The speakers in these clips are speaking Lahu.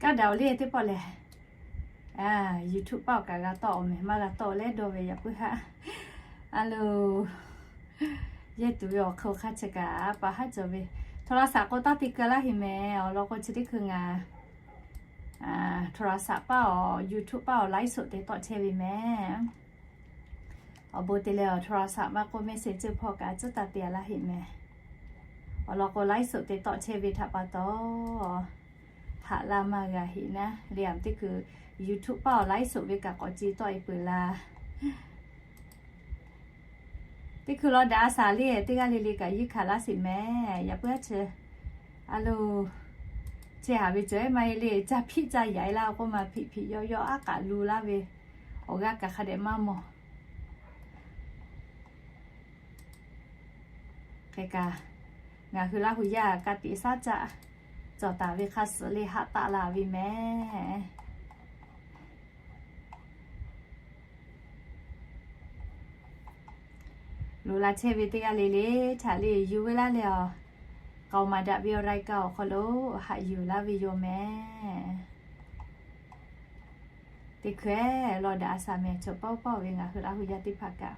Kaˇ daꞈ-oˬ le teˇ pawˆ lehˬ, YouTube paˆ awˬ kaꞈ g'a tawˆ-oˬ mehˍ, maˇ g'a tawˆ leh dawˇ ve yaꞈ puiˉ haˆ. A lo, yehˇ tuˬ ve awˬ hk'aw hk'aˇ chi kaꞈ pa haˉ cawˬ ve, โทรศัพท์ k'o taˇ te keu laˇ heˆ mehˍ. Awˬ lawn k'o chi teˇ hkui ngaˬ โทรศัพท์ paˆ awˬ YouTube paˆ awˬ ไลฟ์สด te tawˆ chehˇ ve mehˍ. Awˬ bon te leh awˬ โทรศัพท์ maˇ k'oˆ เมสเซนเจอร์ hpawˇ kaꞈ tcuhˉ taˇ te-a laˇ heˆ mehˍ. Awˬ lawn k'o ไลฟ์สด te tawˆ chehˇ ve htaꞈ pa taw, haꞈ laˇ maˇ g'a heˆ naˉ le. Aˬ teˇ hkui YouTube paˆ awˬ ไลฟ์สด ve kaꞈ k'awꞈ ce tawˆ-e peuˬ la. Teˇ hkui law daꞈ a shaˍ le, teˇ g'aˇ le le kaꞈ yinˇ hkanˍ laˇ sheˍ mehˍ. Yaꞈ puiˉ aˉ chi, a lo, chehˇ haˍ ve cawˬ-e maˇ heˆ le, ca hpiˆ ca yaꞈ-e laˇ k'oˆ ma, hpiꞈ hpiꞈ yawˇ yawˇ aˉ k'aꞈ lu laˇ ve, awˬ g'aˇ kaꞈ hk'a dehꞈ maˇ mawˬ. Hk'e kaꞈ, ngaˬ hui Laˇ hu yaˇ ka tiꞈ shaˉ caˆ cawˬ taˍ ve hk'a suhˍ le haꞈ taˆ la ve mehˍ. Loꞈ la chehˇ ve teˇ g'aˇ le le htaꞈ le yuˬ ve laˇ leh awˬ, k'aoˍ maˍ daꞈ ve awˬ รายการ awˬ hk'aw lo haꞈ yuˬ laˇ ve yoˬ mehˍ. Teˇ hkui law daꞈ a shaˍ mehˍ, chaw paw paw ve ngaˬ hui Laˇ hu yaˇ teˇ hpaˍ kaꞈ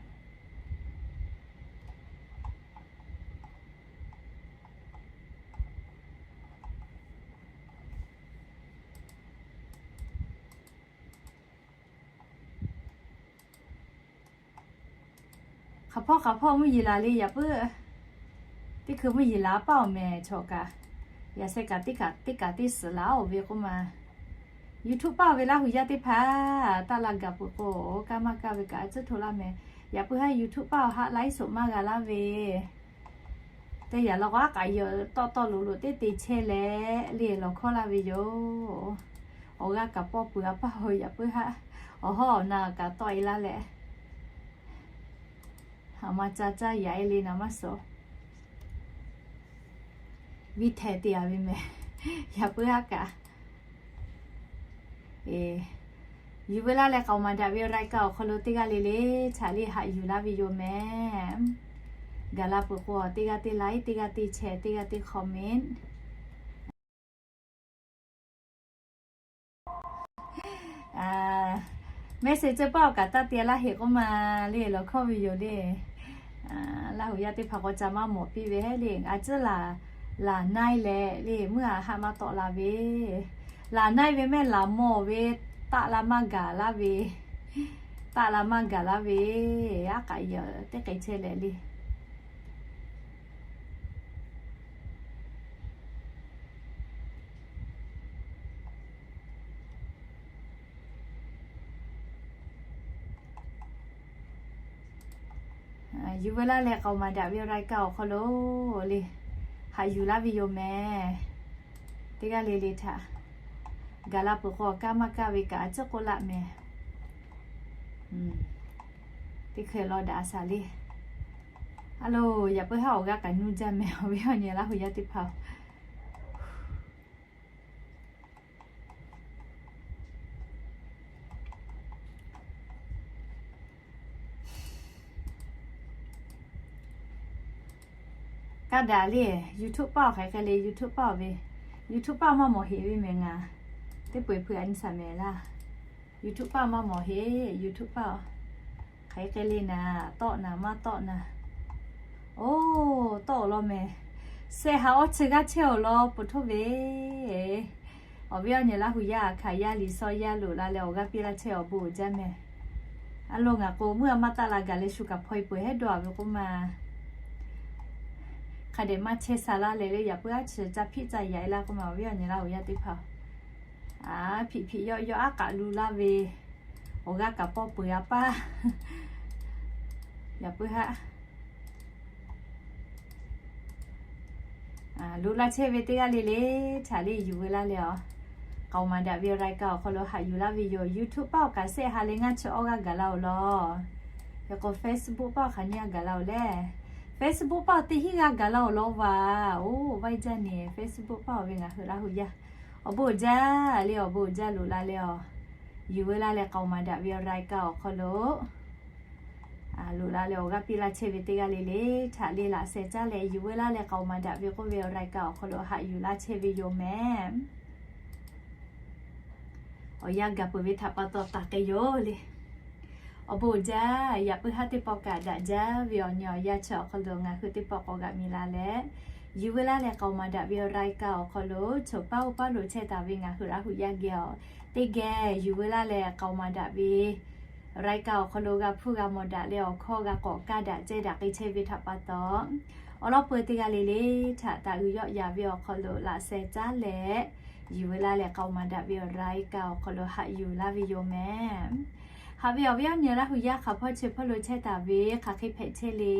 hk'aˬ hpawˇ hk'aˬ hpawˇ mvuhˇ yeˬ laˬ le yaꞈ puiˉ. Teˇ hkui mvuhˇ yeˬ laˬ paˇ awˬ mehˍ chaw kaꞈ, yaꞈ sheh kaꞈ teˇ kaꞈ teˇ kaꞈ teˇ suhˍ laˬ-oˬ ve k'oˆ ma. YouTube paˇ ve Laˇ hu yaˇ teˇ hpaˍ taˆ la gaˬ peuˬ k'o, kaˇ maˇ kaˇ ve kaꞈ a tcuhˉ hto laˇ mehˍ. Yaꞈ puiˉ haˉ YouTube paˇ awˬ haꞈ ไลฟ์สด maˇ g'a laˇ ve, teˇ yanˇ law k'o aˉ k'aꞈ yawˬ tawˆ tawˆ loꞈ loꞈ teˇ te chehˇ leh le lawˬ hkawˇ laˇ ve yoˬ. Awˬ g'aˇ kaꞈ pawˆ peuˬ a paˇ-oˬ yaꞈ puiˉ haˉ. Awˬ hawˉ awˬ na kaꞈ tawˆ-e laˇ leh, aˬ ma ca caˇ yaꞈ-e le naˍ maˇ suhˍ. Viˉ hteh te-a ve mehˍ. Yaꞈ puiˉ haˉ kaꞈ yuˬ ve laˇ leh k'aoˍ maˍ daꞈ ve รายการ awˬ hk'aw lo teˇ g'aˇ le le htaꞈ le haꞈ yuˬ laˇ ve yoˬ mehˍ. Gaˬ la peuˬ k'o teˇ g'aˇ teˇ ไลค์, teˇ g'aˇ teˇ แชร์, teˇ g'aˇ teˇ คอมเมนต์. Messenger paˇ awˬ kaꞈ taˇ te laˇ heˆ k'oˆ ma le, lawˬ hkawˇ ve yoˬ le. Laˇ hu yaˇ teˇ hpaˍ k'o ca maˇ mawˬ piˇ ve heˆ le. A tcuhˉ laˬ, laˬ na-e leh le, meuˇ a haˆ maˇ tawˆ la ve, laˬ na-e ve mehˆ laˬ mawˬ ve, taˆ la maˇ gaˬ laˇ ve, taˆ la maˇ gaˬ laˇ ve, aˉ k'aꞈ yawˬ teˇ k'e chehˇ leh le. Yuˬ ve laˇ leh k'aoˍ maˍ daꞈ ve รายการ awˬ hk'aw lo le haꞈ yuˬ laˇ ve yoˬ mehˍ. Teˇ g'aˇ le le htaꞈ gaˬ la peuˬ k'o kaˇ maˇ kaˇ ve kaꞈ a tcuhˉ k'oˆ laˆ mehˍ. Teˇ hkui law daꞈ a shaˍ le. A lo, yaꞈ puiˉ haˉ awˬ g'aˇ kaꞈ nuˇ jaˇ mehˍ, awˬ viˉ awˬ nyi Laˇ hu yaˇ teˇ hpaˍ-oˬ. Kaˇ daꞈ le, YouTube paˇ awˬ hk'aˬ hk'e le, YouTube paˇ awˬ ve, YouTube paˇ maˇ mawˬ heˆ ve mehˍ ngaˬ. Teˇ peu-eˬ hpu a nyi shaˍ mehˍ laˇ. YouTube paˇ maˇ mawˬ heˆ, YouTube paˇ awˬ hk'aˬ hk'e le naˍ, tawˆ naˍ maˇ tawˆ naˍ. Oˇ, tawˆ-oˬ law mehˍ. Shehˆ ha awˇ chi g'aˇ chehˇ-oˬ law peuˬ htoˇ ve. Awˬ viˉ awˬ nyi Laˇ hu yaˇ hkanˍ yaˇ liꞈ shaw yaˇ loꞈ la leh awˬ g'aˇ piˇ laˇ chehˇ awˬ bon uiˍ jaˇ mehˍ. A lo, ngaˬ k'o meuˇ a maˇ taˆ la gaˬ leh shu kaꞈ hpaw-e peuˬ hehˉ dawˇ-a ve k'oˆ ma. Hk'a dehꞈ maˇ chehˇ sha laˇ leh le, yaꞈ puiˉ aˉ chi ca hpiˆ ca yaꞈ-e laˇ k'oˆ ma, awˬ viˉ awˬ nyi Laˇ hu yaˇ teˇ hpaˍ-oˬ. Aˉ, hpiꞈ hpiꞈ yawˆ yawˆ aˉ k'aꞈ lu laˇ ve, awˬ g'aˇ kaꞈ pawˆ peuˬ a paˇ. Yaꞈ puiˉ haˉ loꞈ la chehˇ ve teˇ g'aˇ le le htaꞈ le yuˬ ve laˇ leh awˬ, k'aoˍ maˍ daꞈ ve รายการ awˬ hk'aw lo haꞈ yuˬ laˇ ve yoˬ. YouTube paˇ awˬ kaꞈ shehˆ ha leh ngaˇ chi awˇ g'aˇ gaˬ la-oˬ law. Hk'e k'o Facebook paˇ awˬ hk'aˬ nyiˇ g'aˇ gaˬ la-oˬ le. Facebook paˇ awˬ teˇ hinˉ g'aˇ gaˬ la-oˬ law vaˬ. Oˇ, vaiˇ jaˇ ne Facebook paˇ awˬ ve ngaˬ hui Laˇ hu yaˇ. Awˬ bon uiˍ jaˇ le, awˬ bon uiˍ jaˇ loꞈ la leh awˬ, yuˬ ve laˇ leh k'aoˍ maˍ daꞈ ve รายการ awˬ hk'aw lo loꞈ la leh awˬ g'aˇ piˇ laˇ chehˇ ve teˇ g'aˇ le le htaꞈ le laꞈ sheh caˇ leh yuˬ ve laˇ leh k'aoˍ maˍ daꞈ ve k'oˆ ve awˬ รายการ awˬ hk'aw lo haꞈ yuˬ laˇ chehˇ ve yoˬ mehˍ. Awˬ yanˇ gaˬ peuˬ ve htaꞈ pa taw taˍ k'ai yoˬ le. Awˬ bon jaˇ, yaꞈ puiˉ haˉ teˇ pawˆ kaꞈ daꞈ jaˇ ve awˬ nyi awˬ yanˇ chi awˬ hk'aw lo ngaˬ hui teˇ pawˆ k'awꞈ g'aꞈ miˬ la leh, yuˬ veu laˇ leh k'aoˍ maˍ daꞈ ve รายการ awˬ hk'aw lo choˬ paˉ oˇ paˉ lo chehˇ taˍ ve ngaˬ hui Laˇ huˍ yaˇ geh awˬ teˇ geh yuˬ veu laˇ leh k'aoˍ maˍ daꞈ ve รายการ awˬ hk'aw lo g'a hpuˇ g'a mawˬ daꞈ leh awˬ hkawˇ g'a k'awꞈ kaˇ daꞈ ceh daꞈ k'ai chehˇ ve htaꞈ pa taw, awˬ lawn peuˬ teˇ g'aˇ le le htaꞈ taˍ uiˍ yawˆ yaꞈ ve awˬ hk'aw lo laꞈ sheh caˉ leh, yuˬ veu laˇ leh k'aoˍ maˍ daꞈ ve awˬ รายการ awˬ hk'aw lo haꞈ yuˬ laˇ ve yoˬ mehˍ. Haꞈ ve awˬ viˉ awˬ nyi Laˇ huˍ yaˇ hk'aˬ hpawˇ chi hpawˇ lo chehˇ taˍ ve hk'aˬ hk'e hpehꞈ chehˇ le.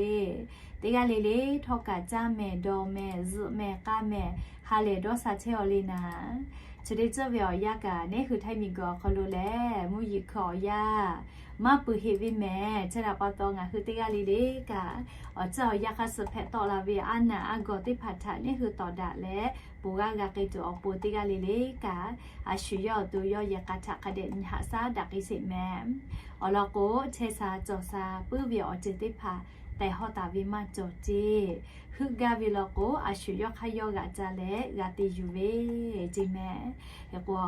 Teˇ g'aˇ le le htawˇ kaꞈ caˇ mehˍ dawˬ mehˍ zuhꞈ mehˍ k'a mehˍ ha lehˬ dawˇ sha chehˇ aw le naˍ. Chi teˇ tcuhˇ ve awˬ yanˇ kaꞈ neˉ hui Htaiˇ miˬguiˬ awˬ hk'aw lo lehˬ mvuhˇ yeˬ hkui awˬ yanˇ maˇ peuˬ heˆ ve mehˍ. Chi htaꞈ pa taw ngaˬ hui teˇ g'aˇ le le kaꞈ awˬ tcuhˇ awˬ yanˇ hk'aˇ suh hpehꞈ tawˆ la ve a naˬ a gawˬ teˇ hpaˍ htaꞈ neˉ hui tawˍ daꞈ leh, ponˬ g'aˇ g'a k'ai tuˬ awˬ pon teˇ g'aˇ le le kaꞈ, a shu yawˇ awˬ to yawˇ yehˬ k'a htaꞈ hk'a dehꞈ nyi haꞈ shaˉ daꞈ k'ai sheˍ mehˍ. Awˬ lawn k'o, chehˇ sha cawˬ sha puiˉ ve awˬ ceuˬ teˇ hpaˍ tehˬ hawˇ taˍ ve maˇ cawˬ ceˇ. Heuˆ gaˇ ve law k'o, a shu yawˇ hk'aˇ yawˇ g'aꞈ ca leh g'a te yuˬ ve ceˇ mehˍ. Hk'e k'o,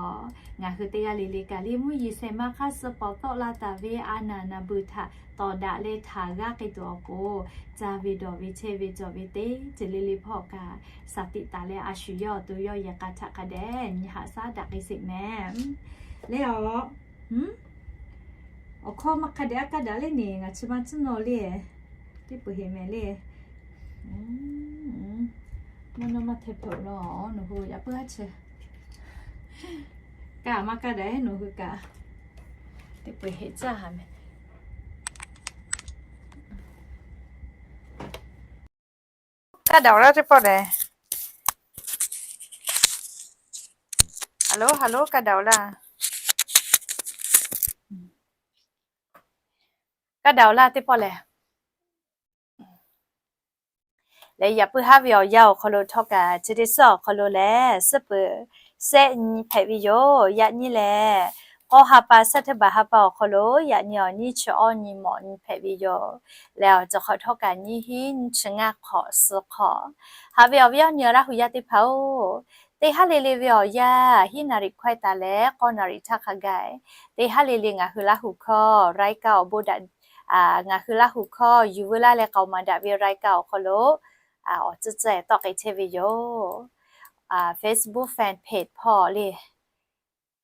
ngaˬ hui teˇ g'aˇ le le kaꞈ le mvuhˇ yeˬ shehˍ ma hk'aˇ suh pawˍ tawˆ la taˍ ve a naˬ naˍ beuˬ htaꞈ tawˍ daꞈ leh htaꞈ g'aˇ k'ai tuˬ awˬ pon, caˇ ve dawˬ ve chehˇ ve cawˬ ve teˇ ceuˬ le le hpawˇ kaꞈ, shaˍ tiꞈ taˍ leh a shu yawˇ awˬ to yawˇ yehˬ k'a htaꞈ hk'a dehꞈ nyi haꞈ shaˉ daꞈ k'ai sheˍ mehˍ. Leh awˬ, awˬ hkawˇ maˇ hk'a dehꞈ a kaˇ daꞈ le neˬ ngaˬ chi ma tcuhˉ nawˬ le. Teˇ peuˬ heˍ mehˍ le. Maˇ nawˇ maˇ hteh hpehꞈ-oˬ nawˬ, nawˬ hui yaꞈ puiˉ haˉ chi kaꞈ maˇ kaˇ daꞈ-e nawˬ hui kaꞈ. Teˇ peuˬ heˍ caˇ ha mehˍ. Kaˇ daꞈ-oˬ laˇ teˇ pawˆ lehˬ. Hello, hello, kaˇ daꞈ-oˬ laˇ. Kaˇ daꞈ-oˬ laˇ teˇ pawˆ lehˬ. Leh yaꞈ puiˉ haˉ ve awˬ yanˇ awˬ hk'aw lo htawˇ kaꞈ chi teˇ suhˉ awˬ hk'aw lo lehˬ suhˉ peuˬ shehˆ nyi hpehꞈ ve yoˬ. Yaꞈ nyi lehˬ, k'awˇ ha pa, September ha pa awˬ hk'aw lo yaꞈ nyi awˬ nyiˇ chi awˇ nyi mawꞈ nyi hpehꞈ ve yoˬ. Leh awˬ ceuˬ hk'awꞈ htawˇ kaꞈ nyiˇ hinˉ nyiˇ chi ngaˇ hk'awꞈ suh hk'awꞈ. Haꞈ ve awˬ viˉ awˬ nyi Laˇ huˍ yaˇ teˇ hpaˍ-oˬ, teˇ haˉ le le ve awˬ yanˇ hiˉ naˍ riˍ hkawehˇ taˍ leh k'awˇ naˍ riˍ htaˇ hk'a gaˬ, teˇ haˉ le le ngaˬ hui Laˇ huˍ hkawˇ รายการ awˬ bon daꞈ, ngaˬ hui Laˇ huˍ hkawˇ yuˬ veu laˇ leh k'aoˍ maˍ daꞈ ve รายการ awˬ hk'aw lo awˬ tcuhˉ tcuhˉ tawˆ k'ai chehˇ ve yoˬ. Facebook fan page hpawˇ le,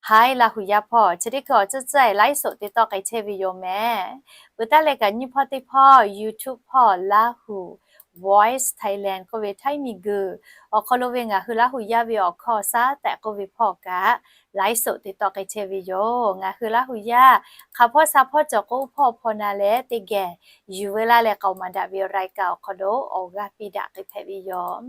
Hi Laˇ huˍ yaˇ hpawˇ chi teˇ hkui awˬ tcuhˉ tcuhˉ laiˉ soꞈ te tawˆ k'ai chehˇ ve yoˬ mehˍ. Peuˬ taˉ leh kaꞈ nyiˇ hpawˇ teˇ hpawˇ YouTube hpawˇ Laˇ huˍ Voice Thailand k'oˆ ve Htaiˇ miˬguiˬ awˬ hk'aw lo ve ngaˬ hui Laˇ huˍ yaˇ ve awˬ hkawˇ shaˉ tehꞈ k'oˆ ve hpawˇ kaꞈ laiˉ soꞈ te tawˆ k'ai chehˇ ve yoˬ. Ngaˬ hui Laˇ huˍ yaˇ hk'aˬ hpawˇ sha hpawˇ cawˬ k'o oˇ hpawˇ hpawˇ na leh teˇ geh yuˬ veu laˇ leh k'aoˍ maˍ daꞈ ve รายการ awˬ hk'aw lo awˬ g'aˇ piˇ daꞈ k'ai hpehꞈ ve yoˬ.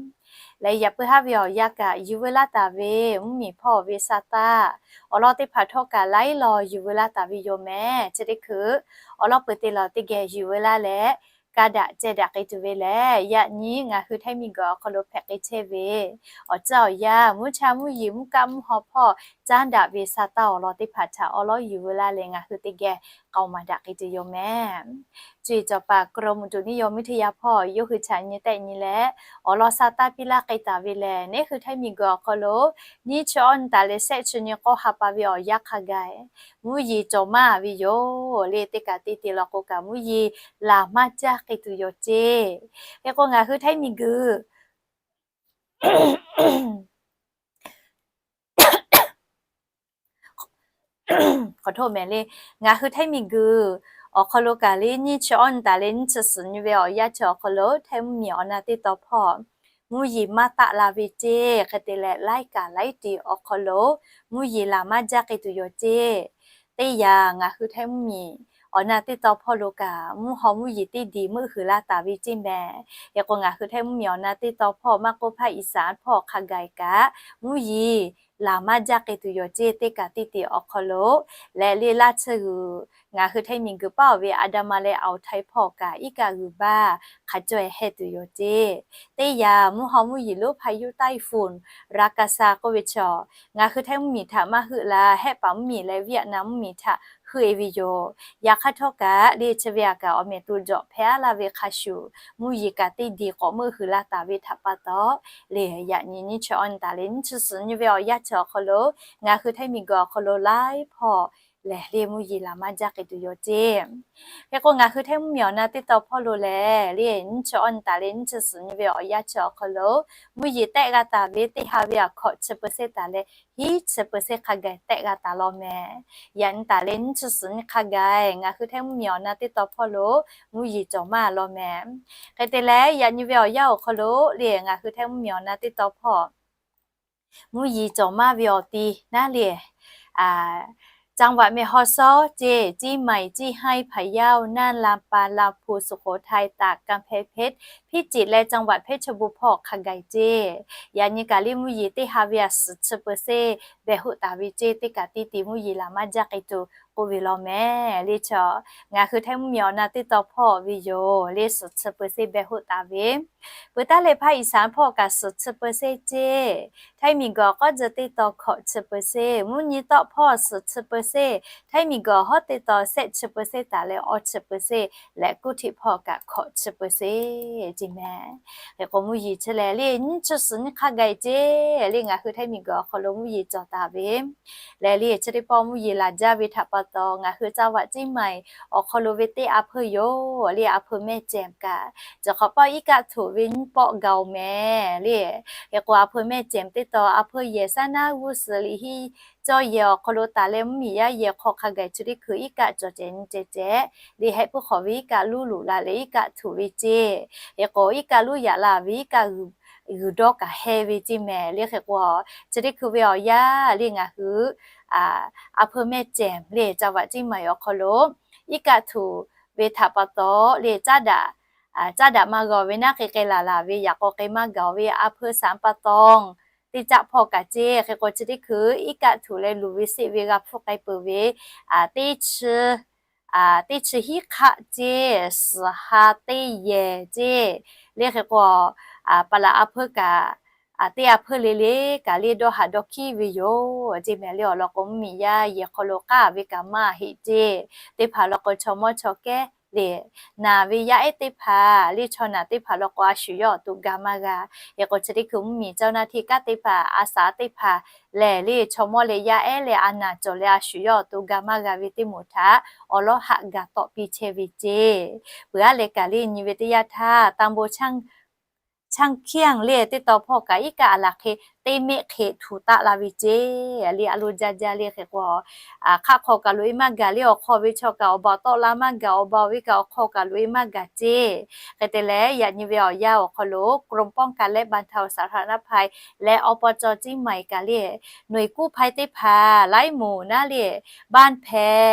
Leh yaꞈ puiˉ haˉ ve awˬ yanˇ kaꞈ yuˬ veu laˇ taˍ ve mvuhˇmiˬ hpawˇ ve sa taˇ awˬ lawn teˇ hpaˍ htawˇ kaꞈ laiˉ law yuˬ veu laˇ taˍ ve yoˬ mehˍ. Chi teˇ hkui awˬ lawn peuˬ te lawˬ teˇ geh yuˬ veu laˇ leh, kaˇ daꞈ ceh daꞈ k'ai tuˬ ve lehˬ, yaꞈ nyi ngaˬ hui Htaiˇ miˬguiˬ awˬ hk'aw lo hpehꞈ k'ai chehˇ ve awˬ tcuhˉ awˬ yanˇ, mvuhˇ cha mvuhˇ yeˬ mvuhˇ kaˆ mvuhˇ haw hpawˇ caˉ daꞈ ve sa taˇ awˬ lawn teˇ hpaˍ htaꞈ awˬ lawn yuˬ veu laˇ leh ngaˬ hui teˇ geh k'aoˍ maˍ daꞈ k'ai tuˬ yoˬ mehˍ. Cuˇ yiˍ cawˬ paˍ กรมอุตุนิยมวิทยา hpawˇ yawˇ hui htaꞈ nyi tehˆ nyi leh, awˬ lawn sa taˇ piˇ laˇ k'ai taˍ ve lehˬ, neˉ hui Htaiˇ miˬguiˬ awˬ hk'aw lo nyiˇ chi awˇ nyi taˍ leh shehˆ chi nyi k'awˇ ha pa ve awˬ yanˇ hk'a gaˬ mvuhˇ yeˬ cawˬ maˇ ve yoˬ. Leh teˇ kaꞈ teˇ te law k'o kaꞈ mvuhˇ yeˬ laˬ maˇ jaˇ k'ai tuˬ yoˬ ceˇ. Hk'e k'o ngaˬ hui Htaiˇ miˬguiˬ K'awꞈ htoˆ mehˍ le. Ngaˬ hui Htaiˇ miˬguiˬ awˬ hk'aw lo kaꞈ le nyiˇ chi awˇ nyi taˍ leh nyiˇ chi suhˍ nyi ve awˬ yanˇ chi awˬ hk'aw lo Htaiˇ mvuhˇmiˬ awˬ na teˇ taw hpawˇ mvuhˇ yeˬ maˇ taˆ la ve ceˇ. Hk'e te leh laiˉ kaꞈ laiˉ te awˬ hk'aw lo mvuhˇ yeˬ laˬ maˇ jaˇ k'ai tuˬ yoˬ ceˇ. Teˇ yanˇ ngaˬ hui Htaiˇ mvuhˇmiˬ awˬ na teˇ taw hpawˇ lo kaꞈ mvuhˇ haw mvuhˇ yeˬ teˇ diˬ meuˆ huiˍ la taˍ ve ceˇ mehˍ. Hk'e k'o ngaˬ hui Htaiˇ mvuhˇmiˬ awˬ na teˇ taw hpawˇ maˇ k'oˆ hpaˇ อีสาน hpawˇ hk'a gaˬ kaꞈ mvuhˇ yeˬ laˬ maˇ jaˇ k'ai tuˬ yoˬ ceˇ. Teˇ kaꞈ teˇ te awˬ hk'aw lo leh le laˇ tsuhˇ g'uiˬ ngaˬ hui Htaiˇ miˬguiˬ paˉ oˬ ve Andaman leh Awˬ htaiˇ hpawˇ kaꞈ iˉ kaˆ g'uiˬ baˇ hk'a caweh heh tuˬ yoˬ ceˇ. Teˇ yanˇ, mvuhˇ haw mvuhˇ yeˬ lonˉ hpaˇ yuˇ Taiˇ hpfuhˍ Raˍkaˍsaˍ k'oˆ ve chaw, ngaˬ hui Htaiˇ mvuhˇmiˬ htaꞈ maˇ heuˆ la, Hehˆ paˍ mvuhˇmiˬ leh Vietnam mvuhˇmiˬ htaꞈ heuˆ e ve yoˬ. Yaꞈ hk'aˇ htawˇ kaꞈ, le chi ve aꞈ kaꞈ awˬ mehˍ to jawꞈ hpehˇ aˉ laˇ ve hk'a shuˍ, mvuhˇ yeˬ kaꞈ teˇ diˬ k'awꞈ meuˆ huiˍ la taˍ ve htaꞈ pa taw, le yaꞈ nyi nyiˇ chi awˇ nyi taˍ leh nyiˇ chi suhˍ nyi ve awˬ yanˇ chi awˬ hk'aw lo ngaˬ hui Htaiˇ miˬguiˬ awˬ hk'aw lo laiˉ hpawˇ lehˬ le mvuhˇ yeˬ laˬ maˇ jaˇ k'ai tuˬ yoˬ ceˇ. Hk'e k'o, ngaˬ hui Htaiˇ mvuhˇmiˬ awˬ na teˇ taw hpawˇ lo lehˬ, le nyiˇ chi awˇ nyi taˍ leh nyiˇ chi suhˍ nyi ve awˬ yanˇ chi awˬ hk'aw lo mvuhˇ yeˬ tehˆ g'a taˍ ve teˇ ha ve aꞈ hkawꞈ chi percent taˍ leh hiˉ chi percent hk'a gaˬ tehˆ g'a taˍ law mehˍ. Yaꞈ nyi taˍ leh nyiˇ chi suhˍ nyi hk'a gaˬ ngaˬ hui Htaiˇ mvuhˇmiˬ awˬ na teˇ taw hpawˇ lo mvuhˇ yeˬ cawˬ maˇ law mehˍ. Hk'e te leh, yaꞈ nyi ve awˬ yanˇ awˬ hk'aw lo le ngaˬ hui Htaiˇ mvuhˇmiˬ awˬ na teˇ taw hpawˇ mvuhˇ yeˬ cawˬ maˇ ve awˬ ti naˉ le, จังหวัดแม่ฮ่องสอน ceˇ, เชียงใหม่ เชียงราย พะเยา น่าน ลำปาง ลำพูน สุโขทัย ตาก กำแพงเพชร พิจิตร leh จังหวัดเพชรบูรณ์ hpawˇ hk'a gaˬ ceˇ. Yaꞈ nyi kaꞈ le mvuhˇ yeˬ teˇ ha ve aꞈ suhˍ chi percent beh hoˆ taˍ ve ceˇ. Teˇ kaꞈ teˇ ti mvuhˇ yeˬ laˬ maˇ jaˇ k'ai tuˬ k'oˆ ve law mehˍ. Le chaw, ngaˬ hui Htaiˇ mvuhˇmiˬ awˬ na teˇ taw hpawˇ ve yoˬ. Le suhˍ chi percent beh hoˆ taˍ ve Peuˬ taˉ leh hpaˇ Iˍsaˍ hpawˇ kaꞈ suhˍ chi percent ceˇ. Htaiˇ miˬguiˬ awˬ k'awˉ tcuh teˇ taw hkawꞈ chi percent, mvuhˇ nyi tawˆ hpawˇ suhˍ chi percent, Htaiˇ miˬguiˬ awˬ hawˉ teˇ taw shehˆ chi percent taˍ leh awˇ chi percent leh kuˇ hteꞈ hpawˇ kaꞈ hkawꞈ chi percent ceˇ mehˍ. Hk'e k'o, mvuhˇ yeˬ chi lehˬ le nyiˇ chi suhˍ nyi hk'a gaˬ ceˇ. Le ngaˬ hui Htaiˇ miˬguiˬ awˬ hk'aw lo mvuhˇ yeˬ cawˬ taˍ ve lehˬ le chi teˇ pawˆ mvuhˇ yeˬ laˬ jaˇ ve htaꞈ pa taw, ngaˬ hui จังหวัดเชียงใหม่ awˬ hk'aw lo ve teˇ a hpeuˇ yoˬ. Le a hpeuˇ แม่แจ่ม kaꞈ, chi hk'awꞈ pawˆ iˉ kaˆ htoꞈ ve nyiˇ pawˆ gaˬ oˬ mehˍ le. Hk'e k'o, a hpeuˇ แม่แจ่ม teˇ taw a hpeuˇ yehˬ saˉ naˉ g'uˇ suhˍ liꞈ hiˉ cawˇ yehˬ awˬ hk'aw lo taˍ leh mvuhˇmiˬ yaˇ yehˬ hk'aw hk'a gaˬ chi teˇ hkui iˉ kaˆ cawˬ cehˬ nyi cehˬ cehˬ le heh puiˉ hk'awꞈ ve iˉ kaˆ luˇ loꞈ la leh iˉ kaˆ htoꞈ ve ceˇ. Hk'e k'o, iˉ kaˆ luˇ yaꞈ la ve iˉ kaˆ g'uiˬ dawˇ kaꞈ heh ve ceˇ mehˍ. Le hk'e k'o, chi teˇ hkui ve awˬ yanˇ le ngaˬ hui a hpeuˇ แม่แจ่ม le จังหวัดเชียงใหม่ awˬ hk'aw lo iˉ kaˆ htoꞈ ve htaꞈ pa taw le caˉ daꞈ caˉ daꞈ maˇ g'a ve naˉ k'e k'ai laˬ laˬ ve yaꞈ k'aw k'ai maˇ gaˬ ve a hpeuˇ สรรปะตอง teˇ caˆ hpawˇ kaꞈ ceˇ. Hk'e k'o, chi teˇ hkui iˉ kaˆ htoꞈ leh luˬ ve seˆ ve g'a hpfuhˆ k'ai peuˬ ve teˇ chi teˇ chi hiˉ hk'aˆ ceˇ, suhˍ ha teˇ yehˬ ceˇ. Le hk'e k'o, paˍ laꞈ a hpeuˇ kaꞈ teˇ a hpeuˇ le le kaꞈ le dawˇ haꞈ dawˇ hkiˉ ve yoˬ ceˇ mehˍ. Le awˬ lawn k'o, mvuhˇmiˬ yaˇ yehˬ hk'aw lo k'aˉ ve kaꞈ maˇ heˆ ceˇ. Teˇ hpaˍ law k'o, chaw mawˇ chaw kehˉ le naˬ ve yaˇ ehˉ teˇ hpaˍ le chaw naˬ teˇ hpaˍ law k'o, a shu yawˇ awˬ to ga maˇ g'a. Hk'e k'o, chi teˇ hkui mvuhˇmiˬ เจ้าหน้าที่ kaˉ teˇ hpaˍ, a saˍ teˇ hpaˍ lehˬ le chaw mawˇ leh yaˇ ehˉ leh a naˬ cawˬ leh a shu yawˇ awˬ to ga maˇ g'a ve teˇ moˍ htaꞈ awˬ lawˉ haꞈ gaˬ tawˆ piˇ chehˇ ve ceˇ. Peuˬ aˉ leh kaꞈ le nyi ve teˇ yanˇ htaˇ ตำบลช่างเขี้ยง le teˇ taw hpawˇ kaꞈ iˉ kaˆ a laˬ hk'e teˇ mehˆ hk'e htuˬ taˆ la ve ceˇ. Le a lo jaˇ jaˇ le hk'e k'o, hk'aˆ hk'aw kaꞈ loꞈ e maˇ gaˬ le awˬ hk'aw ve chaw kaꞈ awˬ ba tawˆ la maˇ gaˬ, awˬ ba ve kaꞈ awˬ hk'aw kaꞈ loꞈ e maˇ gaˬ ceˇ. Hk'e te leh, yaꞈ nyi ve awˬ yanˇ awˬ hk'aw lo กรมป้องกันและบรรเทาสาธารณภัย leh awˬ pa caw ciˉ maˬ kaꞈ le หน่วยกู้ภัย teˇ hpaˍ laiˉ moˍ naˉ le บ้านแพ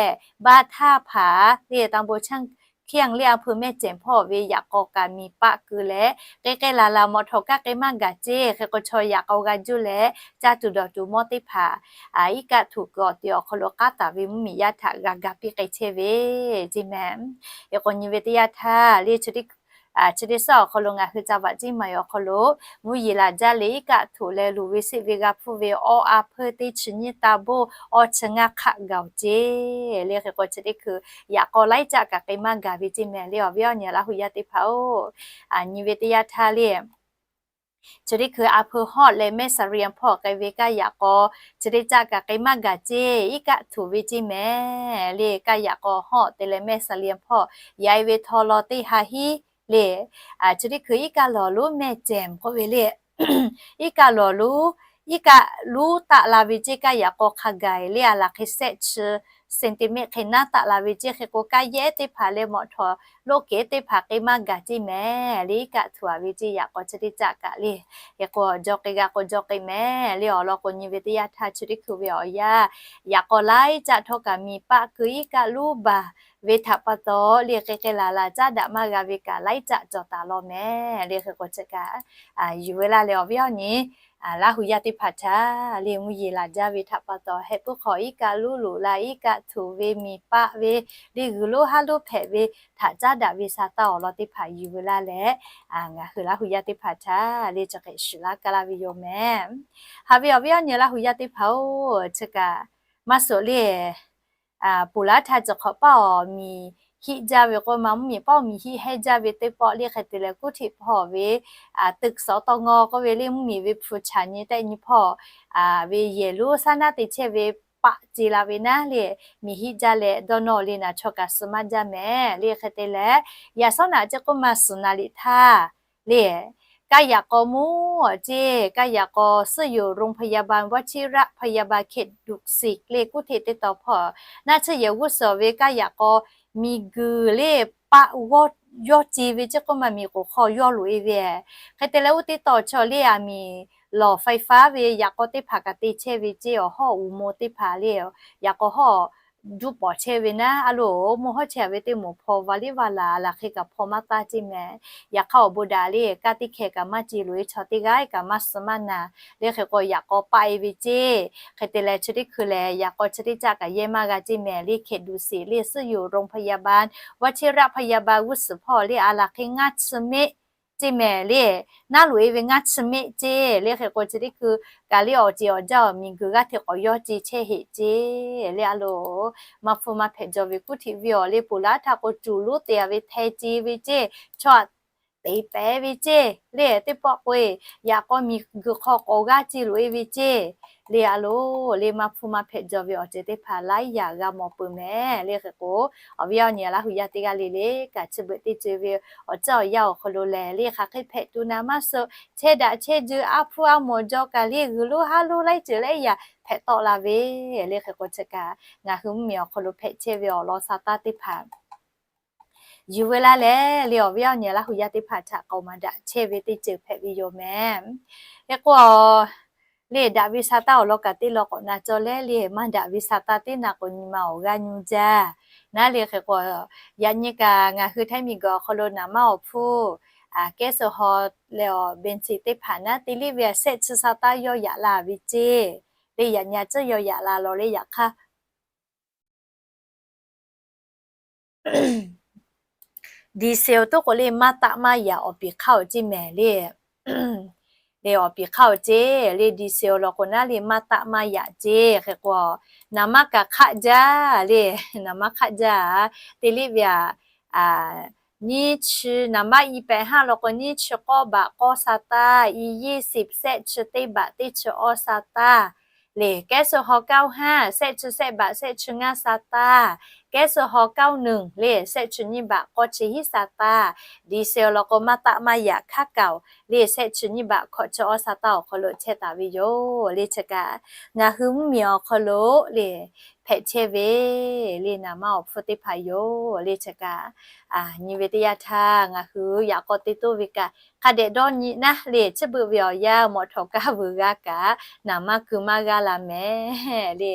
บ้านท่าผา le ตำบลช่างเขี้ยง le อำเภอแม่แจ่ม hpawˇ ve yaꞈ k'aw kaꞈ miˬ paˆ keu leh k'e k'ai laˬ laˬ mawꞈ htawꞈ kaˇ k'ai maˇ gaˬ ceˇ. Hk'e k'o, chaw yaꞈ k'aw g'a juˇ leh caˇ tuˬ dawˬ tuˬ mawˇ teˇ hpaˍ iˉ kaˆ htoꞈ keu awˬ ti awˬ hk'aw lo k'aˉ taˍ ve mvuhˇmiˬ yaˇ htaꞈ g'a ga piˇ k'ai chehˇ ve ceˇ mehˍ. Hk'e k'o, nyi ve teˇ yanˇ htaˇ le chi teˇ suhˉ awˬ hk'aw lo ngaˬ hui จังหวัดเชียงใหม่ awˬ hk'aw lo mvuhˇ yeˬ laˬ jaˇ le iˉ kaˆ htoꞈ leh luˬ ve seˆ ve g'a hpfuhˇ ve awˇ a hpeuˇ teˇ chi nyiˇ taˇ boˆ awˇ chi ngaˇ hk'aˆ gaˬ oˬ ceˇ. Le hk'e k'o, chi teˇ hkui yaꞈ k'aw laiˉ caˆ kaꞈ k'ai maˇ gaˬ ve ceˇ mehˍ. Le awˬ viˉ awˬ nyi Laˇ hu yaˇ teˇ hpaˍ-oˬ, nyi ve teˇ yanˇ htaˇ le chi teˇ hkui a hpeuˇ hawˆ leh แม่เสลียง hpawˇ k'ai ve kaˇ yaꞈ k'aw chi teˇ caˆ kaꞈ k'ai maˇ gaˬ ceˇ. Iˉ kaˆ htoꞈ ve ceˇ mehˍ. Le kaˇ yaꞈ k'aw hawˆ te leh แม่เสลียง hpawˇ yaꞈ e ve htaw law teˇ ha hiˉ le chi teˇ hkui iˉ kaˆ lawˬ lonˉ แม่แจ่ม k'oˆ ve le iˉ kaˆ lawˬ lonˉ iˉ kaˆ lonˉ taˆ la ve ceˇ. Kaˇ yaꞈ k'aw hk'a gaˬ le a laˬ hk'e shehˆ chi centimeter hk'e naˉ taˆ la ve ceˇ. Hk'e k'o, kaˇ yehˉ teˇ hpaˍ leh mawꞈ htawꞈ loˆ kehˉ teˇ hpaˍ k'ai maˇ gaˬ ceˇ mehˍ. Le iˉ kaˆ htoꞈ a ve ceˇ yaꞈ k'aw chi teˇ caˆ kaꞈ le hk'e k'o, jaw k'ai g'a k'o jaw k'ai mehˍ. Le awˬ lawn k'o, nyi ve teˇ yanˇ htaˇ chi teˇ hkui ve awˬ yanˇ yaꞈ k'aw laiˉ caˆ htawˇ kaꞈ miˬ paˆ keu iˉ kaˆ lonˉ baˬ ve htaꞈ pa taw le hk'e hk'e laˬ laˬ caˉ daꞈ maˇ g'a ve kaꞈ laiˉ caˆ cawˬ taˍ law mehˍ. Le hk'e k'o chi kaꞈ yuˬ ve laˇ leh awˬ viˉ awˬ nyi Laˇ hu yaˇ teˇ hpaˍ htaꞈ le mvuhˇ yeˬ laˬ jaˇ ve htaꞈ pa taw heh puiˉ hk'aw iˉ kaˆ lonˉ loꞈ la iˉ kaˆ htuꞈ ve miˬ paˆ ve le g'uiˬ lonˉ haˉ lonˉ hpehꞈ ve htaꞈ caˉ daꞈ ve sa taˇ awˬ lawn teˇ hpaˍ yuˬ ve laˇ leh, ngaˬ hui Laˇ hu yaˇ teˇ hpaˍ htaꞈ le chi hk'e shiˍ laˇ ka laˇ ve yoˬ mehˍ. Haꞈ ve awˬ viˉ awˬ nyi Laˇ hu yaˇ teˇ hpaˍ-oˬ, chi kaꞈ maˇ suhˍ le ponˬ laˉ htaˇ cawˬ hk'awꞈ paˉ awˬ miˬ hiˆ jaˇ ve k'oˆ ma, mvuhˇ miˬ paˉ awˬ miˬ hiˆ hehnˇ jaˇ ve teˇ pawˆ le hk'e te leh kuˉ hteꞈ hpawˇ ve ตึก สตง k'oˆ ve le mvuhˇ miˬ ve hpu chaꞈ nyi tehˆ nyi hpawˇ ve yehˬ lonˉ saˉ naˉ te chehˇ ve paˆ ce la ve naˉ le, miˬ hiˆ jaˇ leh dawˇ nawˇ le naˬ chaw kaꞈ suh maˇ jaˇ mehˍ. Le hk'e te leh yaꞈ shawˉ naꞈ ceˇ k'oˆ ma suhˍ naˍ liꞈ htaˇ le kaˇ yaꞈ k'aw mawˇ ceˇ, kaˇ yaꞈ k'aw 市有荣พยาบาล วัชิระพยาบาลเขตดุสิต le kuˉ hteꞈ teˇ taw hpawˇ naˆ tsuhˇ yehˬ g'uˇ suhˍ ve kaˇ yaꞈ k'aw miˬ guiˬ le paˆ yawˇ ce ve ceˇ k'oˆ ma miˬ k'oˍ hk'aw yawˇ loꞈ e ve. Hk'e te leh oˇ teˇ taw chaw le aˬ miˍ lawˬ ไฟฟ้า ve yaꞈ k'aw teˇ hpaˍ kaꞈ te chehˇ ve ceˇ, awˬ hawˉ uˍ mo teˇ hpaˍ le yaꞈ k'aw hawˉ duˇ pawˍ chehˇ ve naˉ a loˍ, mvuhˇ hawˉ chehˇ ve teˇ moˍ hpaw va liˇ va laˬ laˬ hk'e kaꞈ hpaw maˇ taˇ ceˇ mehˍ. Yaꞈ hk'aˇ awˬ bon daꞈ le kaˇ teˇ hkeh kaꞈ maˇ ce loꞈ e chaw teˇ g'aˇ kaꞈ maˇ suh maˇ naˍ. Le hk'e k'o yaꞈ k'aw paˆ e ve ceˇ. Hk'e te leh chi teˇ hkui lehˬ yaꞈ k'aw chi teˇ caˆ kaꞈ yehˇ maˇ g'a ceˇ mehˍ. Le เขตดุสิต le 市有荣พยาบาล วัชิระพยาบาล g'uˇ suhˍ hpawˇ le a laˬ hk'e ngaˇ chi meˆ ceˇ mehˍ le. Naˉ loꞈ e ve ngaˇ chi meˆ ceˇ. Le hk'e k'o chi teˇ hkui kaꞈ le awˬ ceˬ awˬ jaˇ awˬ miˬ guiˬ g'aˇ hteꞈ k'awꞈ yawˇ ce chehˇ heꞈ ceˇ. Le a loˍ, maˇ hpfuhˇ maˇ hpehꞈ jaw ve kuˉ hteꞈ ve awˬ le ponˬ laˉ htaˇ k'o cuˬ lonˉ te a ve hteh ce ve ceˇ, chaw aꞈ te pehˍ ve ceˇ. Le teˇ pawˆ k'o e yaꞈ k'aw miˬ guiˬ hk'aw k'awꞈ g'aˇ ce loꞈ e ve ceˇ. Le a loˍ, le maˇ hpfuhˇ maˇ hpehꞈ jaw ve awˬ ceuˬ teˇ hpaˍ laiˉ yaꞈ g'a mawˬ peuˬ mehˍ. Le hk'e k'o awˬ viˉ awˬ nyi Laˇ hu yaˇ teˇ g'aˇ le le kaꞈ chi beuꞈ teˇ ceuˬ ve awˬ ceuˬ awˬ yanˇ awˬ hk'aw lo lehˬ le hk'aˬ hk'e hpehꞈ tuˬ naˍ maˇ suhˍ, chehˇ daꞈ chehˇ jeu aˉ hpfuhˇ aˉ mawˬ jaw kaꞈ le g'uiˬ lonˉ haˉ lonˉ laiˉ ceuˬ laiˉ yaꞈ hpehꞈ tawˆ la ve. Le hk'e k'o chi kaꞈ ngaˬ hui mvuhˇ miˬ awˬ hk'aw lo hpehꞈ chehˇ ve awˬ lawn sa taˇ teˇ hpaˍ yuˬ ve laˇ leh le awˬ viˉ awˬ nyi Laˇ hu yaˇ teˇ hpaˍ htaꞈ k'awꞈ maˍ daꞈ chehˇ ve teˇ ceuˬ hpehꞈ ve yoˬ mehˍ. Hk'e k'o le daꞈ ve sa taˇ awˬ lawn kaꞈ teˇ lawn k'awꞈ na cawˬ leh le maˇ daꞈ ve sa taˇ teˇ naꞈ k'o nyi ma awˬ g'aˇ nyi jaˇ naˉ le. Hk'e k'o yaꞈ nyi kaꞈ ngaˬ hui htaiˇ miˬ guiˬ awˬ hk'aw lo naˍ maˇ awˬ hpfuhˇ kehˉ suh haw leh awˬ เบนซิน teˇ hpaˍ naˉ te liˇ ve a shehˆ chi sa taˇ yawˇ yaꞈ la ve ceˇ. Le yaꞈ nyi a ciˉ yawˇ yaꞈ la law le yaꞈ hk'aˇ ดีเซล toˉ k'o le maˇ taˆ maˇ yaꞈ awˬ piˍ hk'aˇ awˬ ceˇ mehˍ le. Le awˬ piˍ hk'aˇ awˬ ceˇ le ดีเซล law k'o naˉ le maˇ taˆ maˇ yaꞈ ceˇ. Hk'e k'o naˍ maˇ kaꞈ hk'aˆ jaˇ le, naˍ maˇ hk'aˆ jaˇ. Te liˇ ve a nyiˇ chi naˍ maˇ i pehꞈ haˉ law k'o nyiˇ chi k'awˇ baꞈ k'awˇ sa taˇ, i ยี่สิบ shehˆ chi teˇ baꞈ teˇ chi awˇ sa taˇ. Le kehˉ suh haw เก้าห้า shehˆ chi shehˆ baꞈ shehˆ chi ngaˇ sa taˇ, kehˉ suh haw เก้าหนึ่ง le shehˆ chi nyiˇ baꞈ k'awˇ chi hiˉ sa taˇ. ดีเซล law k'o maˇ taˆ maˇ yaꞈ hk'aˇ kaꞈ le shehˆ chi nyiˇ baꞈ hkawꞈ chi awˇ sa taˇ awˬ hk'aw lo chehˇ taˍ ve yoˬ. Le chi kaꞈ ngaˬ hui mvuhˇ miˬ awˬ hk'aw lo le hpehꞈ chehˇ ve le naˍ maˇ awˬ hpfuhˇ teˇ hpaˍ yoˬ. Le chi kaꞈ nyi ve teˇ yanˇ htaˇ ngaˬ hui yaꞈ k'aw te toˇ ve kaꞈ hk'a dehꞈ dawˇ nyi naˉ le chi beuꞈ ve awˬ yanˇ mawꞈ htawꞈ kaˇ vuiˬ g'a kaꞈ naˍ maˇ ku maˇ g'aˇ la mehˍ le.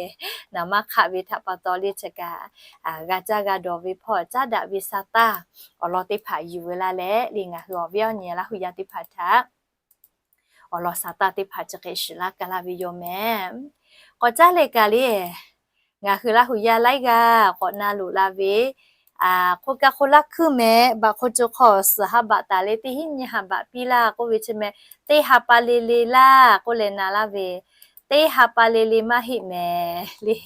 Naˍ maˇ hk'aˆ ve htaꞈ pa taw le chi kaꞈ g'a caˇ g'a dawˬ ve hpawˇ caˉ daꞈ ve sa taˇ awˬ lawn teˇ hpaˍ yuˬ ve laˇ leh le ngaˬ hui awˬ viˉ awˬ nyi Laˇ hu yaˇ teˇ hpaˍ htaꞈ awˬ lawn sa taˇ teˇ hpaˍ chi hk'e shiˍ laˇ ka laˇ ve yoˬ mehˍ. K'awꞈ caˉ leh kaꞈ le ngaˬ hui Laˇ hu yaˇ laiˉ g'aˇ k'awꞈ na loꞈ la ve k'oˆ kaˇ k'o laˇ hkuiˇ mehˍ. Baꞈ hk'o co hk'aw suhˍ ha baꞈ taˍ leh teˇ hinˉ nyiˇ ha baꞈ piˇ laˇ k'oˆ ve chi mehˍ. Teˇ ha pa le le laˇ k'oˆ leh na laˇ ve, teˇ ha pa le le maˇ heˆ mehˍ le.